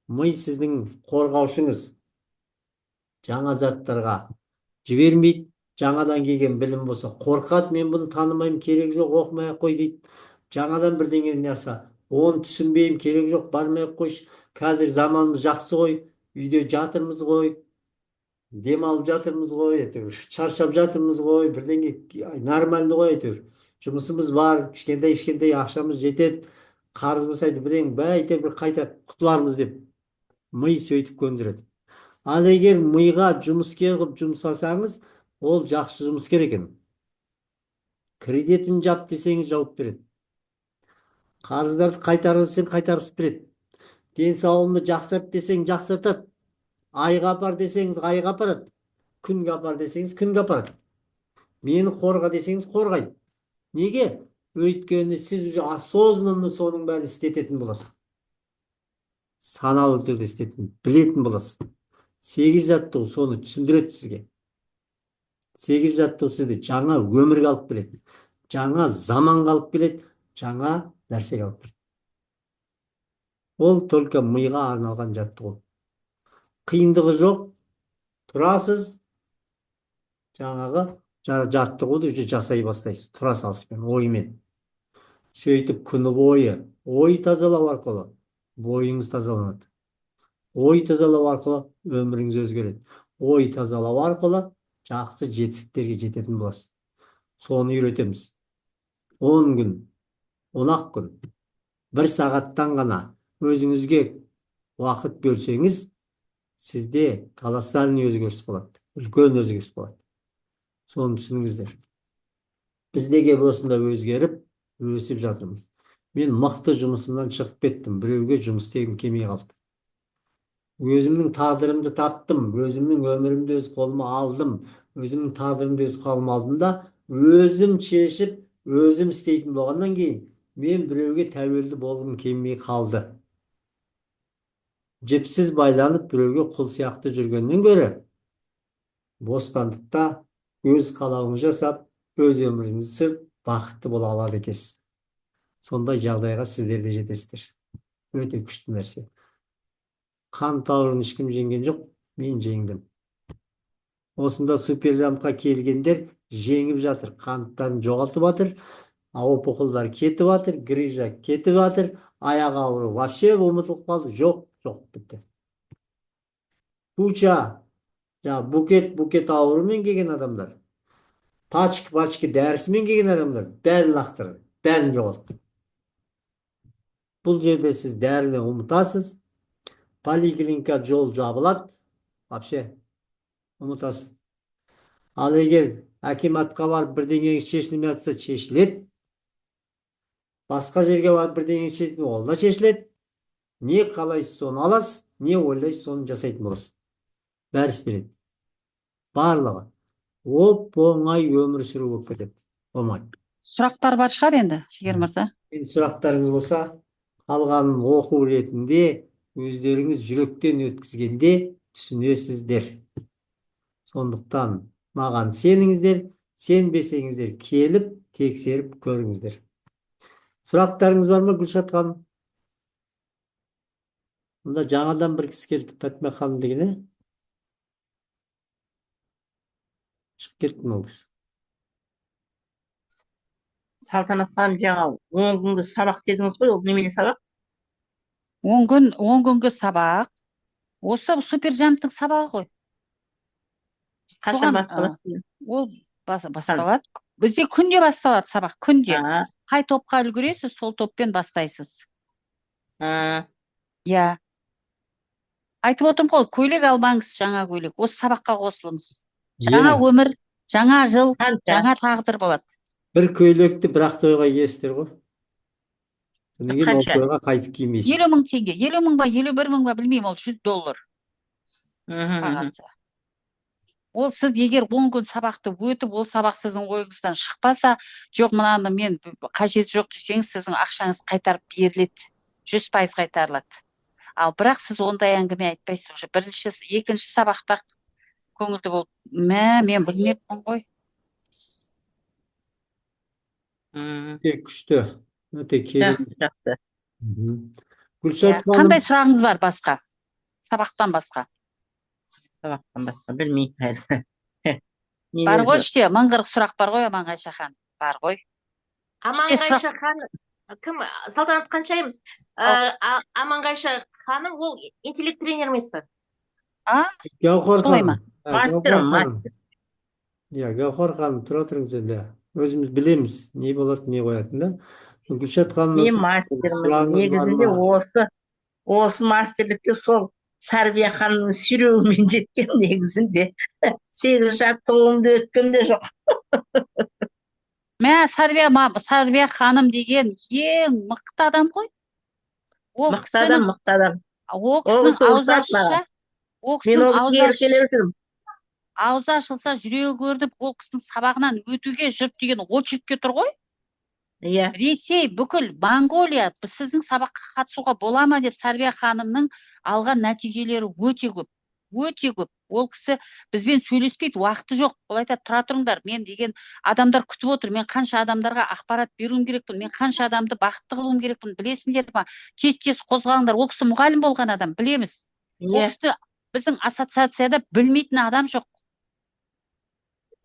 ми сіздің қорғаушыңыз. Жаңа заттарға жібермейді. Жаңадан келген білім болса, қорқады, мен бұны танымаймын, керек жоқ, оқымай ақ қой дейді. Жаңадан бірдеңе нәрсе, оны түсінбеймін, керек жоқ, бармай ақ қойшы. Қазір заманымыз жақсы ғой, үйде жатырмыз ғой, демалып жатырмыз ғой, әйтеуір шаршап жатырмыз ғой, бірдеңе нормальный ғой әйтеуір. Жұмысымыз бар, кішкентай кішкентай ақшамыз жетеді, қарыз болса әйтеуір бірдеңе, әйтеуір бір қайта құтылармыз деп ми сөйтіп көндіреді. Ал егер миға жұмыскер қылып жұмсасаңыз, ол жақсы жұмыскер екен. Кредитін жап десеңіз жауып береді. Қарыздарды қайтар десең қайтарғызып береді. Денсаулығыңды жақсарт десең жақсартады. Айға апар десеңіз айға апарады. Күнге апар десеңіз күнге апарады. Мені қорға десеңіз қорғайды. Неге? Өйткені сіз уже осознанно соның бәрін істететін боласыз. Саналы түрде істететін, білетін боласыз. 8 жаттығу соны түсіндіреді сізге. 8 жаттығу сізді жаңа өмірге алып келеді. Жаңа заманға алып келеді, жаңа нәрсеге алып келеді. Ол только миға арналған жаттығу. Қиындығы жоқ, тұрасыз, жаңағы жаттығуды уже жасай бастайсыз, тұра салысымен, оймен. Сөйтіп күні бойы ой тазалау арқылы бойыңыз тазаланады. Ой тазалау арқылы өміріңіз өзгереді. Ой тазалау арқылы жақсы жетістіктерге жететін боласыз. Соны үйретеміз. 10 күн, 10 күн, бір сағаттан ғана өзіңізге уақыт бөлсеңіз, Сізде колоссальный өзгеріс болады, үлкен өзгеріс болады. Соны түсініңіздер. Біз де келіп осында өзгеріп, өсіп жатырмыз. Мен мықты жұмысымнан шығып кеттім, біреуге жұмыс істегім келмей қалды. Өзімнің тағдырымды таптым, өзімнің өмірімді өз қолыма алдым, өзімнің тағдырымды өз қолыма алдым да, өзім шешіп, өзім істейтін болғаннан кейін мен біреуге тәуелді болғым келмей қалды. Жіпсіз байланып, біреуге құл сияқты жүргеннен гөрі бостандықта өз қалауыңызды жасап, өз өміріңізді сүріп, бақытты бола алады екенсіз. Сондай жағдайға сіздер де жетесіздер. Өте күшті нәрсе. Қант ауруын ешкім жеңген жоқ, мен жеңдім. Осында Суперджампқа келгендер жеңіп жатыр, қанттарын жоғалтып жатыр, опухольдар кетіп жатыр, грыжа кетіп жатыр, аяқ ауруы вообще ұмытылып қалды, жоқ, жоқ, бітті. Куча, жаңағы букет букет аурумен келген адамдар, пачка пачка дәрісімен келген адамдар бәрін лақтырды, бәрін жоғалтты. Бұл жерде сіз дәріні ұмытасыз, поликлиника жол жабылады, вообще ұмытасыз. Ал егер акиматқа барып бірдеңеңіз шешілмей жатса, шешіледі. Басқа жерге барып бірдеңе шешілмей, ол да шешіледі. Не қалайсыз, соны аласыз, не ойлайсыз, соны жасайтын боласыз. Бәрі істеледі. Барлығы. Оп-оңай өмір сүру болып кетеді. Оңай. Сұрақтар бар шығар енді, Жігер мырза. Енді сұрақтарыңыз болса, қалғанын оқу ретінде өздеріңіз жүректен өткізгенде түсінесіздер. Сондықтан маған сеніңіздер, сенбесеңіздер, келіп тексеріп көріңіздер. Сұрақтарыңыз бар ма, Гүлшат ханым? Мында жаңадан бір кісі келді, Пәтима ханым деген, ә? Шығып кетті ме ол кісі? Салтанат ханым, жаңа 10 күнгі сабақ дедіңіз ғой, ол немене сабақ? 10 күн, 10 күнгі сабақ. Осы Суперджамптың сабағы ғой. Қашан Соған, басталады? Ол басталады. Бізде күнде басталады сабақ, күнде. Қай топқа үлгересіз, сол топпен бастайсыз. Иә. Айтып отырмын ғой, көйлек алмаңыз, жаңа көйлек. Осы сабаққа қосылыңыз. Жаңа өмір, жаңа жыл, Қанша? жаңа тағдыр болады. Бір көйлекті бір ақ тойға киесіздер ғой. Содан кейін ол Қанша? тойға қайтып кимейсіз. 50 000 теңге, 50 000 ба, 51 000 ба, білмеймін, ол 100 доллар бағасы. Ол сіз егер 10 күн сабақты өтіп, ол сабақ сіздің ойыңыздан шықпаса, жоқ, мынаны мен қажеті жоқ десеңіз, сіздің ақшаңыз қайтарып беріледі. 100% қайтарылады. Ал бірақ сіз ондай әңгіме айтпайсыз уже. Бірінші, екінші сабақта көңілді болып, мә, мен білмеппін ғой. Өте күшті, өте керемет. Жақсы, жақсы. Гүлшат Иә, ханым, қандай сұрағыңыз бар басқа? Сабақтан басқа. Сабақтан басқа білмеймін әлі. Мен Бар ғой өзі іште, 1040 сұрақ бар ғой, Аманғайша ханым. Бар ғой. Аманғайша ханым кім? Салтанат Қаншайым, Аманғайша ханым ол интеллект тренер емес пе? А? Гауһар Солай ма? ханым. Ә, Мастер, Гауһар ханым. Иә, Гауһар ханым, тұра тұрыңыз енді. Өзіміз білеміз, не болады, не қоятын да. Гүлшат ханым, Мен мастермін. сұрағыңыз бар Негізінде ма? осы мастерлікке сол Сарбия ханымның сүйреуімен жеткен негізінде. 8 жаттығуымды өткен де жоқ. Мә, Сарбия, Сарбия ханым деген ең мықты адам ғой. Ол Мықты адам, кісінің мықты адам. ол Ол кісінің кісі аузы ұрсады ашылса, маған. ол Мен кісінің ол аузы кісіге еркелеп жүрмін. Аузы ашылса, жүрегі көрініп, ол кісінің сабағынан өтуге жұрт деген очередьке тұр ғой. Иә. Ресей, бүкіл Моңғолия сіздің сабаққа қатысуға бола ма деп. Сарбия ханымның алған нәтижелері өте көп, өте көп. Ол кісі бізбен сөйлеспейді, уақыты жоқ. Ол айтады: «Тұра тұрыңдар, мен деген адамдар күтіп отыр, мен қанша адамдарға ақпарат беруім керекпін, мен қанша адамды бақытты қылуым керекпін, білесіңдер ма? Тез тез қозғалыңдар». Ол кісі мұғалім болған адам, білеміз. Ол кісіні біздің ассоциацияда білмейтін адам жоқ.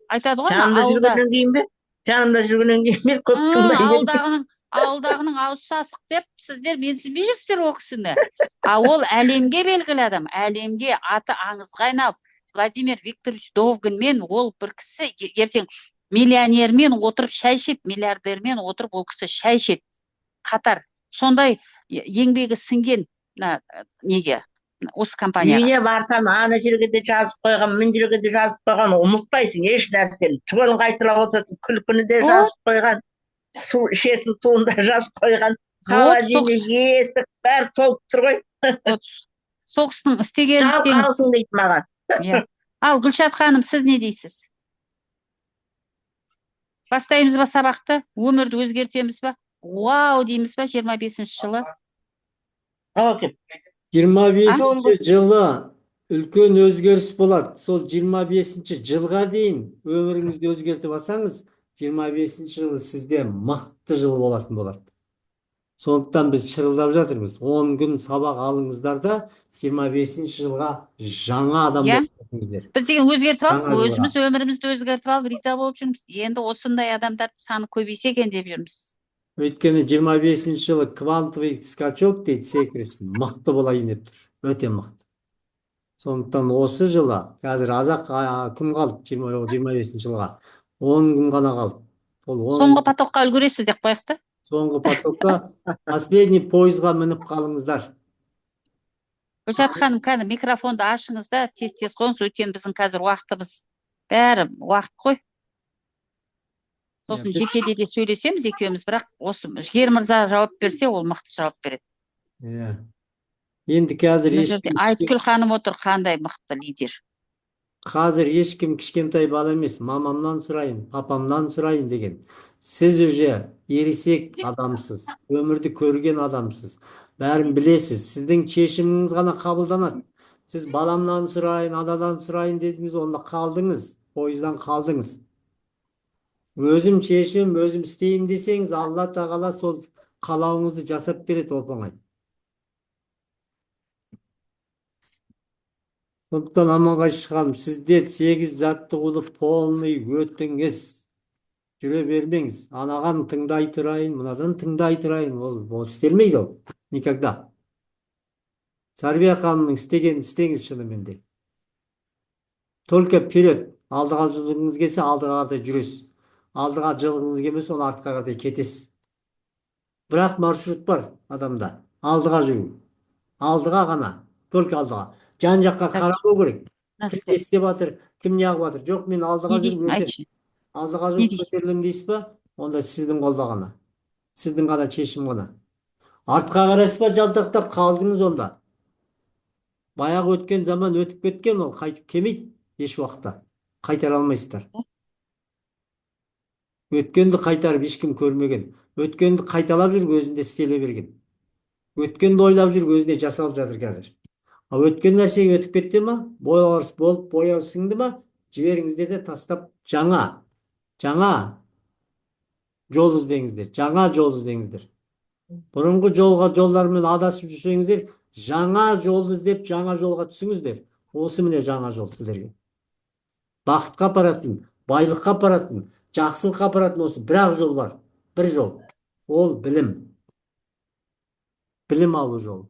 Айтады ғой ана Жанымда ауылда жүргеннен кейін бе? Жанымда жүргеннен кейін мен көп тыңдай бермеймін. Ауылдағының ауыз сасық деп сіздер менсінбей жүрсіздер ол кісіні. А ол әлемге белгілі адам, әлемге аты аңызға айналып, Владимир Викторович Довганмен ол бір кісі ертең миллионермен отырып шай ішеді, миллиардермен отырып ол кісі шай ішеді. Қатар. Сондай еңбегі сіңген мына неге? Осы компанияға. Үйіне барсам, ана жерге де жазып қойған, мына жерге де жазып қойған, ұмытпайсың еш нәрсені. Түгелін қайталап отырасың. Күлкіні де Вот. жазып қойған, су ішетін суын да жазып қойған, Вот, холодильник, есік, бәрі толып тұр ғой. Вот, сол кісінің істегенін істеңіз. Жалқаусың дейді маған. Иә. Ал, Гүлшат ханым, сіз не дейсіз? Бастаймыз ба сабақты? Өмірді өзгертеміз ба? Вау дейміз ба 25-жылы? Окей. 25-жылы үлкен өзгеріс болады. Сол 25-жылға дейін өміріңізді өзгертіп алсаңыз, 25-жылы сізде мықты жыл болатын болады. Сондықтан біз шырылдап жатырмыз. 10 күн сабақ алыңыздар да, 25-жылға жаңа адам Иә. болып кетіңіздер. Біз деген өзгертіп алдық, Жаңа жылға. өзіміз өмірімізді өзгертіп алып, риза болып жүрміз. Енді осындай адамдардың саны көбейсе екен деп жүрміз. Өйткені 25-жылы квантовый скачок дейді, секіріс мықты болайын деп тұр. Өте мықты. Сондықтан осы жылы, қазір аз-ақ күн қалды 25-жылға. 10 күн ғана қалды. Ол 10 Соңғы потокқа үлгересіз деп қояйық та. Соңғы потокқа, последний пойызға мініп қалыңыздар. Гүлшат ханым, кәні, микрофонды ашыңыз да, тез тез қойыңыз, өйткені біздің қазір уақытымыз, бәрі уақыт қой. Сосын жекеде де сөйлесеміз екеуміз, бірақ осы Жігер мырза жауап берсе, ол мықты жауап береді. Иә. Енді қазір Мына жерде ешкім Айткүл ханым отыр, қандай мықты лидер. Қазір ешкім кішкентай бала емес, мамамнан сұрайын, папамнан сұрайын деген. Сіз уже ересек адамсыз, өмірді көрген адамсыз, бәрін білесіз. Сіздің шешіміңіз ғана қабылданады. Сіз баламнан сұрайын, анадан сұрайын дедіңіз, онда қалдыңыз, пойыздан қалдыңыз. Өзім шешім, өзім істеймін десеңіз, Алла тағала сол қалауыңызды жасап береді оп-оңай. Сондықтан, Аманғайшы ханым, сізде сегіз жаттығуды полный өтіңіз. Жүре бермеңіз. Анаған тыңдай тұрайын, мынадан тыңдай тұрайын. Ол істелмейді ол. Никогда. Сарбия ханымның істегенін істеңіз шынымен де. Только вперед. Алдыға жылғыңыз келсе, алдыға қарай жүресіз. Алдыға жылғыңыз келмесе, оны артқа қарай кетесіз. Бірақ маршрут бар адамда. Алдыға жүру. Алдыға ғана. Только алдыға. Жан жаққа қарамау керек. Кім не істеп жатыр, кім не қылып жатыр. Жоқ, мен алдыға Не жүріп дейсің, өсемін. айтшы. Алдыға Не жүріп дейсің? көтерілемін дейсіз ба? Онда сіздің қолда ғана. Сіздің ғана шешім ғана. Артқа қарайсыз ба, жалтақтап қалдыңыз онда. Баяғы өткен заман өтіп кеткен, ол қайтып келмейді еш уақытта. Қайтара алмайсыздар. Өткенді қайтарып ешкім көрмеген. Өткенді қайталап жүріп өзінде істеле берген. Өткенді ойлап жүріп өзіне жасалып жатыр қазір. Ал өткен нәрсе өтіп кетті ма? Боялар болып, бояу сіңді ма? Жіберіңіздер де тастап жаңа жол іздеңіздер. Жаңа жол іздеңіздер. Бұрынғы жолға жолдармен адасып жүрсеңіздер, жаңа жолды іздеп, жаңа жолға түсіңіздер. Осы міне жаңа жол сіздерге. Бақытқа апаратын, байлыққа апаратын, жақсылыққа апаратын осы бір-ақ жол бар. Бір жол. Ол білім. Білім алу жолы.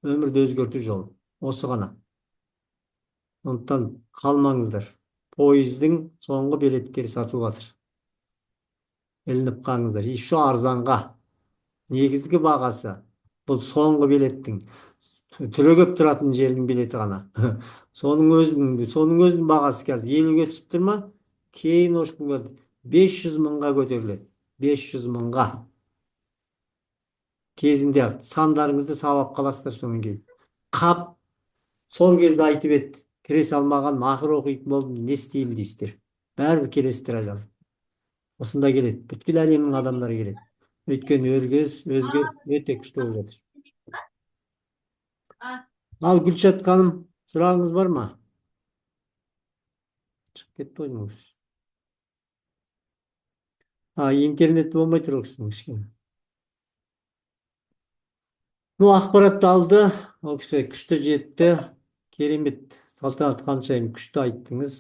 Өмірді өзгерту жолы. Осы ғана. Сондықтан қалмаңыздар. Пойыздың соңғы билеттері сатылып жатыр. Ілініп қалыңыздар. Еще арзанға. Негізгі бағасы бұл соңғы билеттің түрегеп тұратын жердің билеті ғана. Соның өзінің бағасы қазір 50-ге түсіп тұр ма? Кейін ошқын 500 мыңға көтеріледі. 500 мыңға. Кезінде сандарыңызды сабап қаласыздар содан кейін. Қап, сол кезде айтып еді. Кіре салмаған, ақыр оқитын болдым, не істеймін дейсіздер. Бәрібір келесіздер айналып. Осында келеді. Бүткіл әлемнің адамдары келеді. Өйткені өзгеріс өте күшті болып жатыр. Ал, Гүлшат ханым, сұрағыңыз бар ма? Шығып кетті ғой мына кісі. А, интернет болмай тұр ол кісінің кішкене. Ну, ақпаратты алды. Ол кісі күшті жетті. Керемет. Салтанат ханшайым, күшті айттыңыз.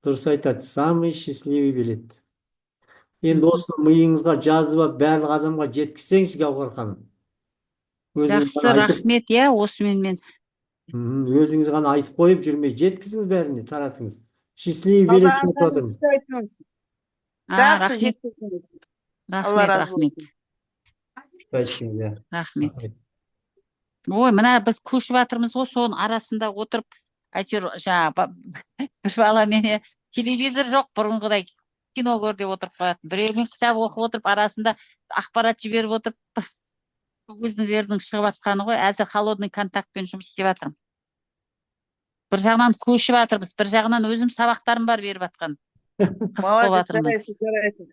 Дұрыс айтады. Самый счастливый билет. Енді осыны миыңызға жазып алып, барлық адамға жеткізсеңізші, Гауһар ханым. Өзіңіз Жақсы, ғана айтып, рахмет, иә, осымен мен Өзіңіз ғана айтып қойып жүрмей, жеткізіңіз бәріне, таратыңыз. Счастливый билет Салтанат сатып ханым, жатырмын. күшті айттыңыз. А, Жақсы рахмет, жеткіздіңіз. Алла рахмет, разы рахмет, болсын. Айттыңыз, иә. Рахмет. Рахмет. Ой, мына біз көшіп жатырмыз ғой, соның арасында отырып, әйтеуір жаңағы бір баламенен телевизор жоқ, бұрынғыдай кино көр деп отырып қоятын. Біреумен кітап оқып отырып, арасында ақпарат жіберіп отырып, өздерінің шығып жатқаны ғой. Әзір холодный контактпен жұмыс істеп жатырмын. Бір жағынан көшіп жатырмыз, бір жағынан өзім сабақтарым бар беріп жатқан. Қызық болып Молодец, жатырмыз. Жарайсыз, жарайсыз.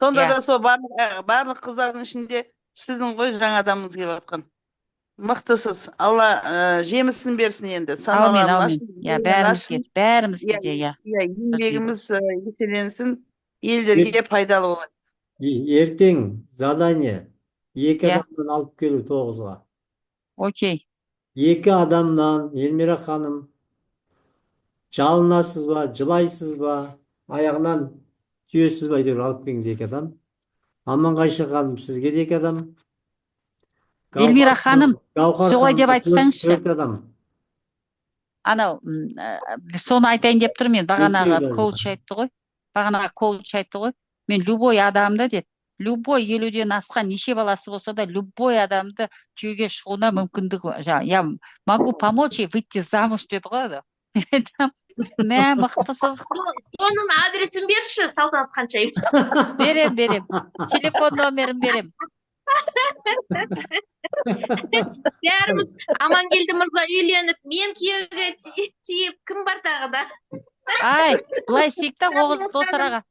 Сонда Иә. да сол барлық қыздардың ішінде сіздің ғой жаңа адамыңыз келіп жатқан. Мықтысыз. Алла жемісін берсін енді. Әумин, Саналарын әумин. ашсын, Иә, зейінін бәрімізге, ашсын. бәрімізге Иә, де, иә. иә, еңбегіміз еселенсін, елдерге пайдалы болады. Ертең задание екі адамнан алып келу 9-ға. Окей. Екі адамнан, Эльмира ханым, жалынасыз ба, жылайсыз ба, аяғынан түйесіз ба, әйтеуір алып келіңіз екі адам. Аманғайша ханым, сізге де екі адам. Эльмира Гауһар ханым, Гауһар солай деп ханымға айтсаңызшы. 4 адам. Анау, соны айтайын деп тұрмын мен, бағанағы Бесеу. Коуч айтты ғой. Бағанағы коуч айтты ғой. Мен любой адамды деді, любой 50-ден асқан неше баласы болса да, любой адамды күйеуге шығуына мүмкіндік, жаңа, я могу помочь ей выйти замуж деді ғой анау. Мен айтамын, мә, мықтысыз. Соның адресін берші, Салтанат Қаншайым. Берем, берем. Телефон номерін берем. Бәріміз Амангелді мырза үйленіп, мен күйеуге тиіп, кім бар тағы да? Ай, былай істейік та, Оғыз Досараға.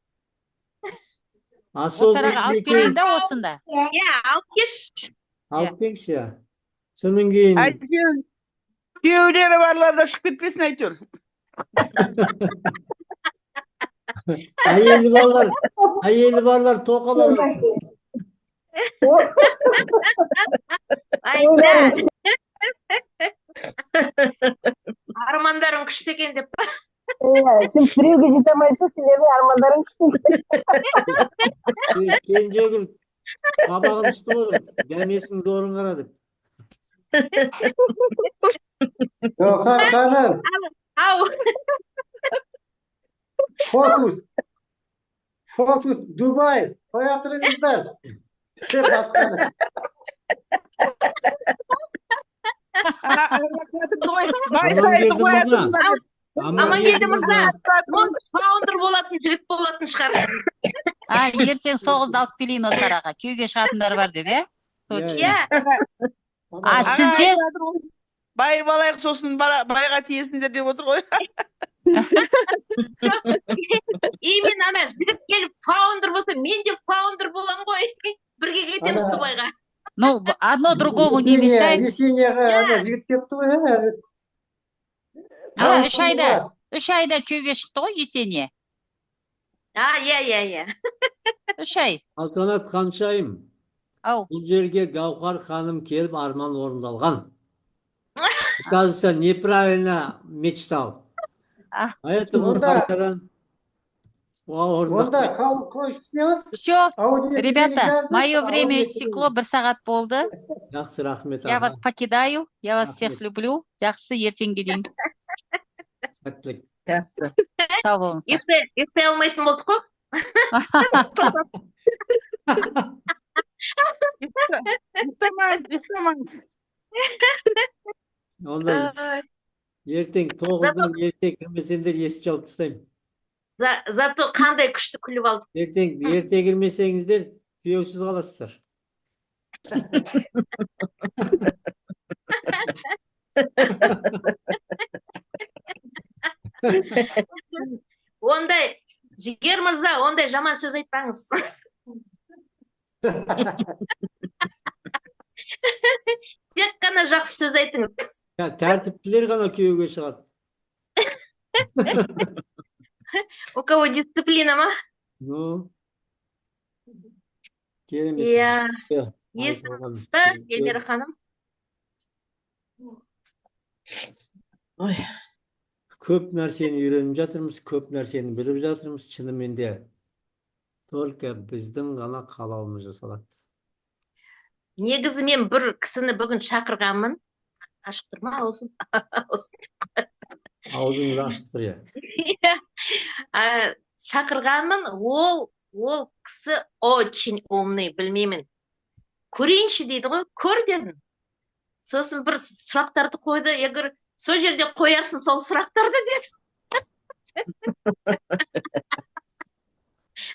Осознанный Досараға алып келейін да осында. Иә, алып келші. Алып келіңізші. Содан кейін Әйтеуір күйеулері барлар да шығып кетпесін әйтеуір. Әйелі барлар тоқал алады. Айда. Армандарың күшті екен деп. Иә, сен біреуге жете алмайсың, сендердің армандарың күшті. Кенжегүл қабағын ұстап отыр. Дәмесінің зорын қара деп. Гауһар ханым, Ау, фокус. Фокус Дубай. Қоя тұрыңыздар. Деп басқаны. Байсайды Амангелді қоя мырза. тұрыңдар деп. Амангелді мырза, ол фаундер болатын жігіт болатын шығар. А, ертең 9-да алып келейін осы араға. Күйеуге шығатындар бар деп, иә? Точно. Иә, А Аға сізде айтып жатыр ғой, байып алайық, сосын байға тиесіңдер деп отыр ғой. Именно ана жігіт келіп фаундер болса, мен де фаундер боламын ғой. Бірге кетеміз Ана- Дубайға. Ну, одно другому не Есения, мешает. Есенияға ана жігіт келіпті ғой, ә? А, 3 айда күйеуге шықты ғой Есения. А, иә, иә, иә. 3 ай. Салтанат Қаншайым, Ау. бұл жерге Гауһар ханым келіп, арман орындалған. Кажется, неправильно мечтал. А. Поэтому Онда- қайтадан орындап Онда коуч істейміз. Все, Аудио ребята, мое время аудио истекло, бір сағат болды. Жақсы, рахмет, Я аға. вас покидаю. Я вас всех Рахмет. люблю. Жақсы, ертеңге дейін. Сәттілік. Жақсы. Сау болыңыздар. Ұйықтай алмайтын болдық қой. Ұйықтамаңыз, ұйықтамаңыз. Онда ертең 9-дан ерте кірмесеңдер, есік жауып тастаймын. Зато қандай күшті күліп алдық. Ертең ерте кірмесеңіздер, күйеусіз қаласыздар. Ондай, Жігер мырза, ондай жаман сөз айтпаңыз. Тек қана жақсы сөз айтыңыз. Тәртіптілер ғана күйеуге шығады. У кого дисциплина ма? Ну, керемет. Иә. Иә, Есіміңіз айтылған Эльмира ханым. Ой. Көп нәрсені үйреніп жатырмыз, көп нәрсені біліп жатырмыз. Шынымен де только біздің ғана қалауымыз жасалады. Негізі мен бір кісіні бүгін шақырғанмын. Ашық тұр ма аузым? Аузым. Аузыңыз ашық тұр, иә. Иә. Шақырғанмын, ол кісі очень умный, білмеймін. Көрейінші дейді ғой, көр дедім. Сосын бір сұрақтарды қойды. Я говорю, сол жерде қоярсың сол сұрақтарды дедім.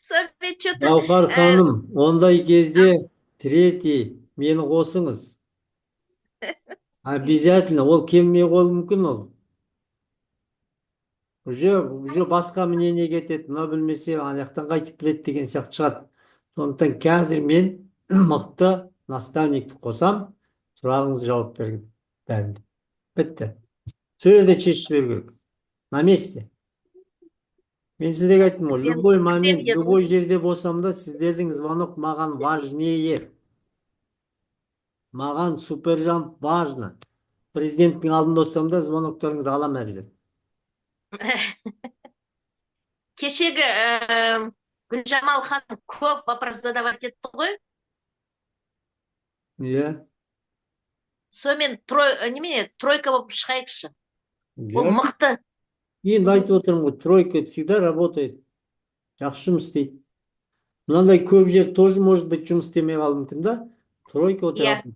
Сонымен че-то Гауһар ханым, ондай кезде третий мені қосыңыз. Обязательно, ол келмей қалуы мүмкін ол. Уже басқа мнение кетеді, мына білмесе ана жақтан қайтып біледі деген сияқты шығады. Сондықтан қазір мен мықты наставникті қосам, сұрағыңызға жауап беріп бәрін. Бітті. Сол жерде шешіп жіберу керек. На месте. Мен сіздерге айттым ғой, любой момент, любой жерде болсам да, сіздердің звонок маған важнее. Маған Супержан важно. Президенттің алдында болсам да, звоноктарыңызды аламын әбден. Кешегі Гүлжамал ханым көп вопрос задавать етті ғой. Иә. Сонымен немене, тройка болып шығайықшы. Ол мықты. Енді айтып отырмын ғой, тройка всегда работает. Жақсы жұмыс істейді. Мынандай көп жер тоже может быть жұмыс істемей қалуы мүмкін да. Тройка вот работает.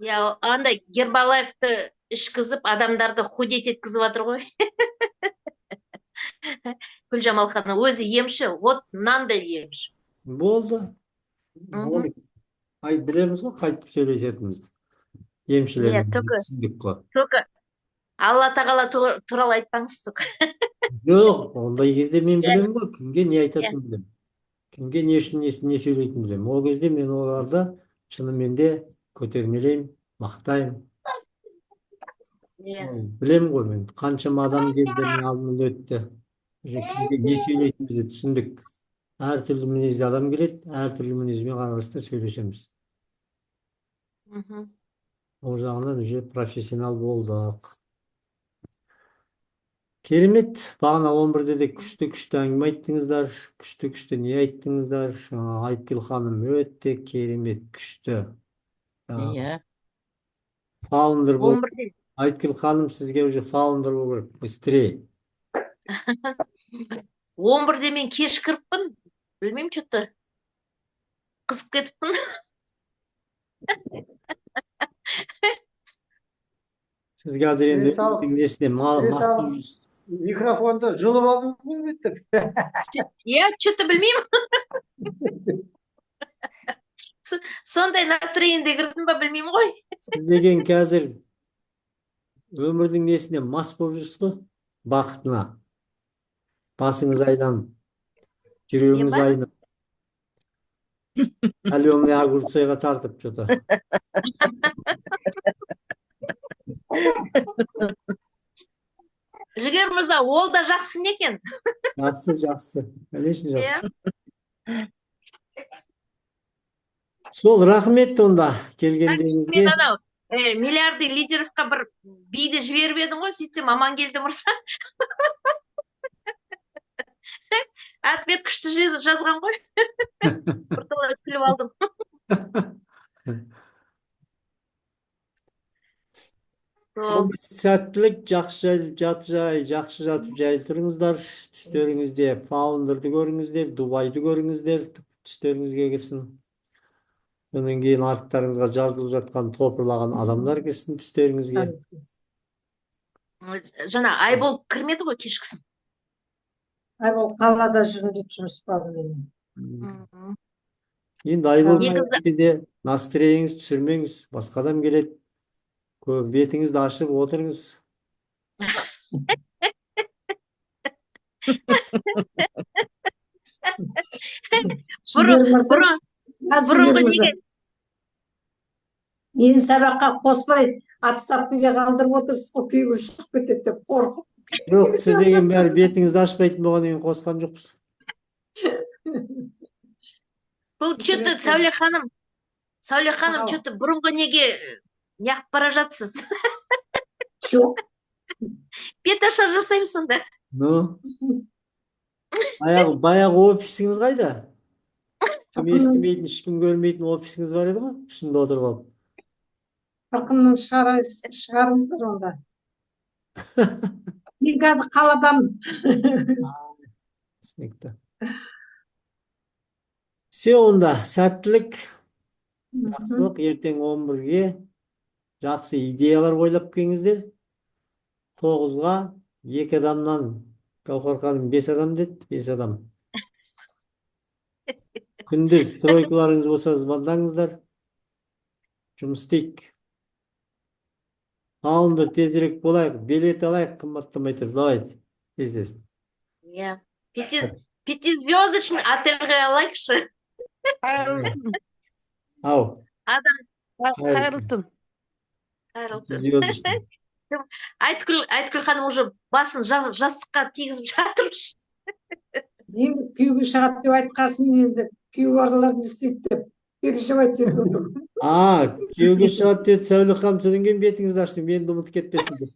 Иә, андай Гербалаевты ішкізіп, адамдарды худеть еткізіп жатыр ғой. Гүлжамал ханым өзі емші, вот мынандай емші. Болды. Болды. Айт, білеміз ғой қайтып сөйлесетінімізді. Емшілермен Иә, только түсіндік қой. Только Алла тағала туралы айтпаңыз только. Жоқ, ондай кезде мен білемін ғой, кімге не айтатынын білемін. Кімге не үшін не сөйлейтінін білемін. Ол кезде мен оларды шынымен де көтермелеймін, мақтаймын. Білемін ғой мен, қаншама адам келді, менің алдымнан өтті. Уже кімге не сөйлейтінімізді түсіндік. Әртүрлі мінезді адам келеді, әртүрлі мінезбен араласып сөйлесеміз. Ол жағынан уже профессионал болдық. Керемет, бағана 11-де де күшті-күшті әңгіме айттыңыздар, күшті-күшті не айттыңыздар. Айткүл ханым өте керемет, күшті. Иә. Фаундер бол. 11-де. Айткүл ханым, сізге уже фаундер болу керек, быстрее. 11-де мен кеш кіріппін, білмеймін, че-то қызып кетіппін. Сіз қазір енді Мен несіне салып микрофонды жұлып алдым ғой деп. Иә, че-то білмеймін. Сондай настроениеде кірдім ба, білмеймін ғой. Сіз деген қазір өмірдің несіне мас болып жүрсіз ғой, бақытына. Басыңыз айланып, жүрегіңіз айнып. Соленый огурцыға тартып что-то. Жігер мырза, ол да жақсы не екен? Жақсы, жақсы. Конечно, жақсы. Сол, рахмет онда келгендеріңізге. Мен анау миллиарды лидеровқа бір биді жіберіп едім ғой, сөйтсем Амангелді мырза. Ответ күшті жазған ғой. Бірталай күліп алдым. Онда сәттілік, жақсы жатып, жақсы жатып жайлы тұрыңыздар. Түстеріңізде фаундерді көріңіздер, Дубайды көріңіздер, түстеріңізге кірсін. Одан кейін арттарыңызға жазылып жатқан, топырлаған адамдар кірсін түстеріңізге. Жаңа Айбол кірмеді ғой кешкісін. Айбол қалада жүрмін дейді, жұмыс бабыменен. Енді Айбол Негізі де настроениеңізді түсірмеңіз, басқа адам келеді. Көп бетіңізді ашып отырыңыз. Бұрынғы неге? Мені сабаққа қоспай, отставкаға қалдырып отырсыз ғой, күйеуі шығып кетеді деп қорқып. Жоқ, сіз деген бәрі бетіңізді ашпайтын болғаннан кейін қосқан жоқпыз. Бұл че-то Сәуле ханым, Сәуле ханым, че-то бұрынғы неге неғып бара жатсыз? Жоқ. Бет ашар жасаймын сонда. Ну? Баяғы офисіңіз қайда? Кім естімейтін, ешкім көрмейтін офисіңіз бар еді ғой, ішінде отырып алып. Қырқымнан шығарыңыздар онда. Мен қазір қаладамын. Түсінікті. Все онда, сәттілік. Жақсылық, ертең 11-ге жақсы идеялар ойлап келіңіздер. 9-ға екі адамнан, Гауһар ханым бес адам деді, бес адам. Күндіз тройкаларыңыз болса, звондаңыздар. Жұмыс істейік. Фаундер, тезірек болайық, билет алайық, қымбаттамай тұр. Давайте, тез-тез. Иә. Пятизвездочный отельге алайықшы. Қайырлы түн. Ау, Адам. Қайырлы түн. Қайырлы түн. Звездочный. Айткүл ханым уже басын жастыққа тигізіп жатыр. Енді күйеуге шығады деп айтқасын, енді күйеу барлар не істейді деп переживать етіп отырмын. А, күйеуге шығады деді Сәуле ханым, содан кейін бетіңізді ашты, мені де ұмытып кетпесін деп.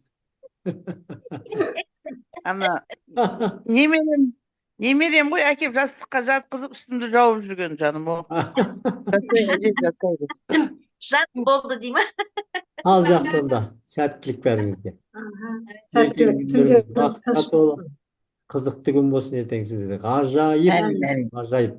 Ана немерем ғой, әкеп жастыққа жатқызып, үстімді жауып жүрген, жаным ол. Жатсай, әже, жатсай деп. Жат болды дей ма? Ал, жақсы онда, сәттілік бәріңізге. Сәттілік, Ертеңгі түндеріңіз күндеріңіз бақытқа тыныш толы, болсын. Қызықты күн болсын ертең сіздерде. Ғажайып, Әмин, әмин. ғажайып.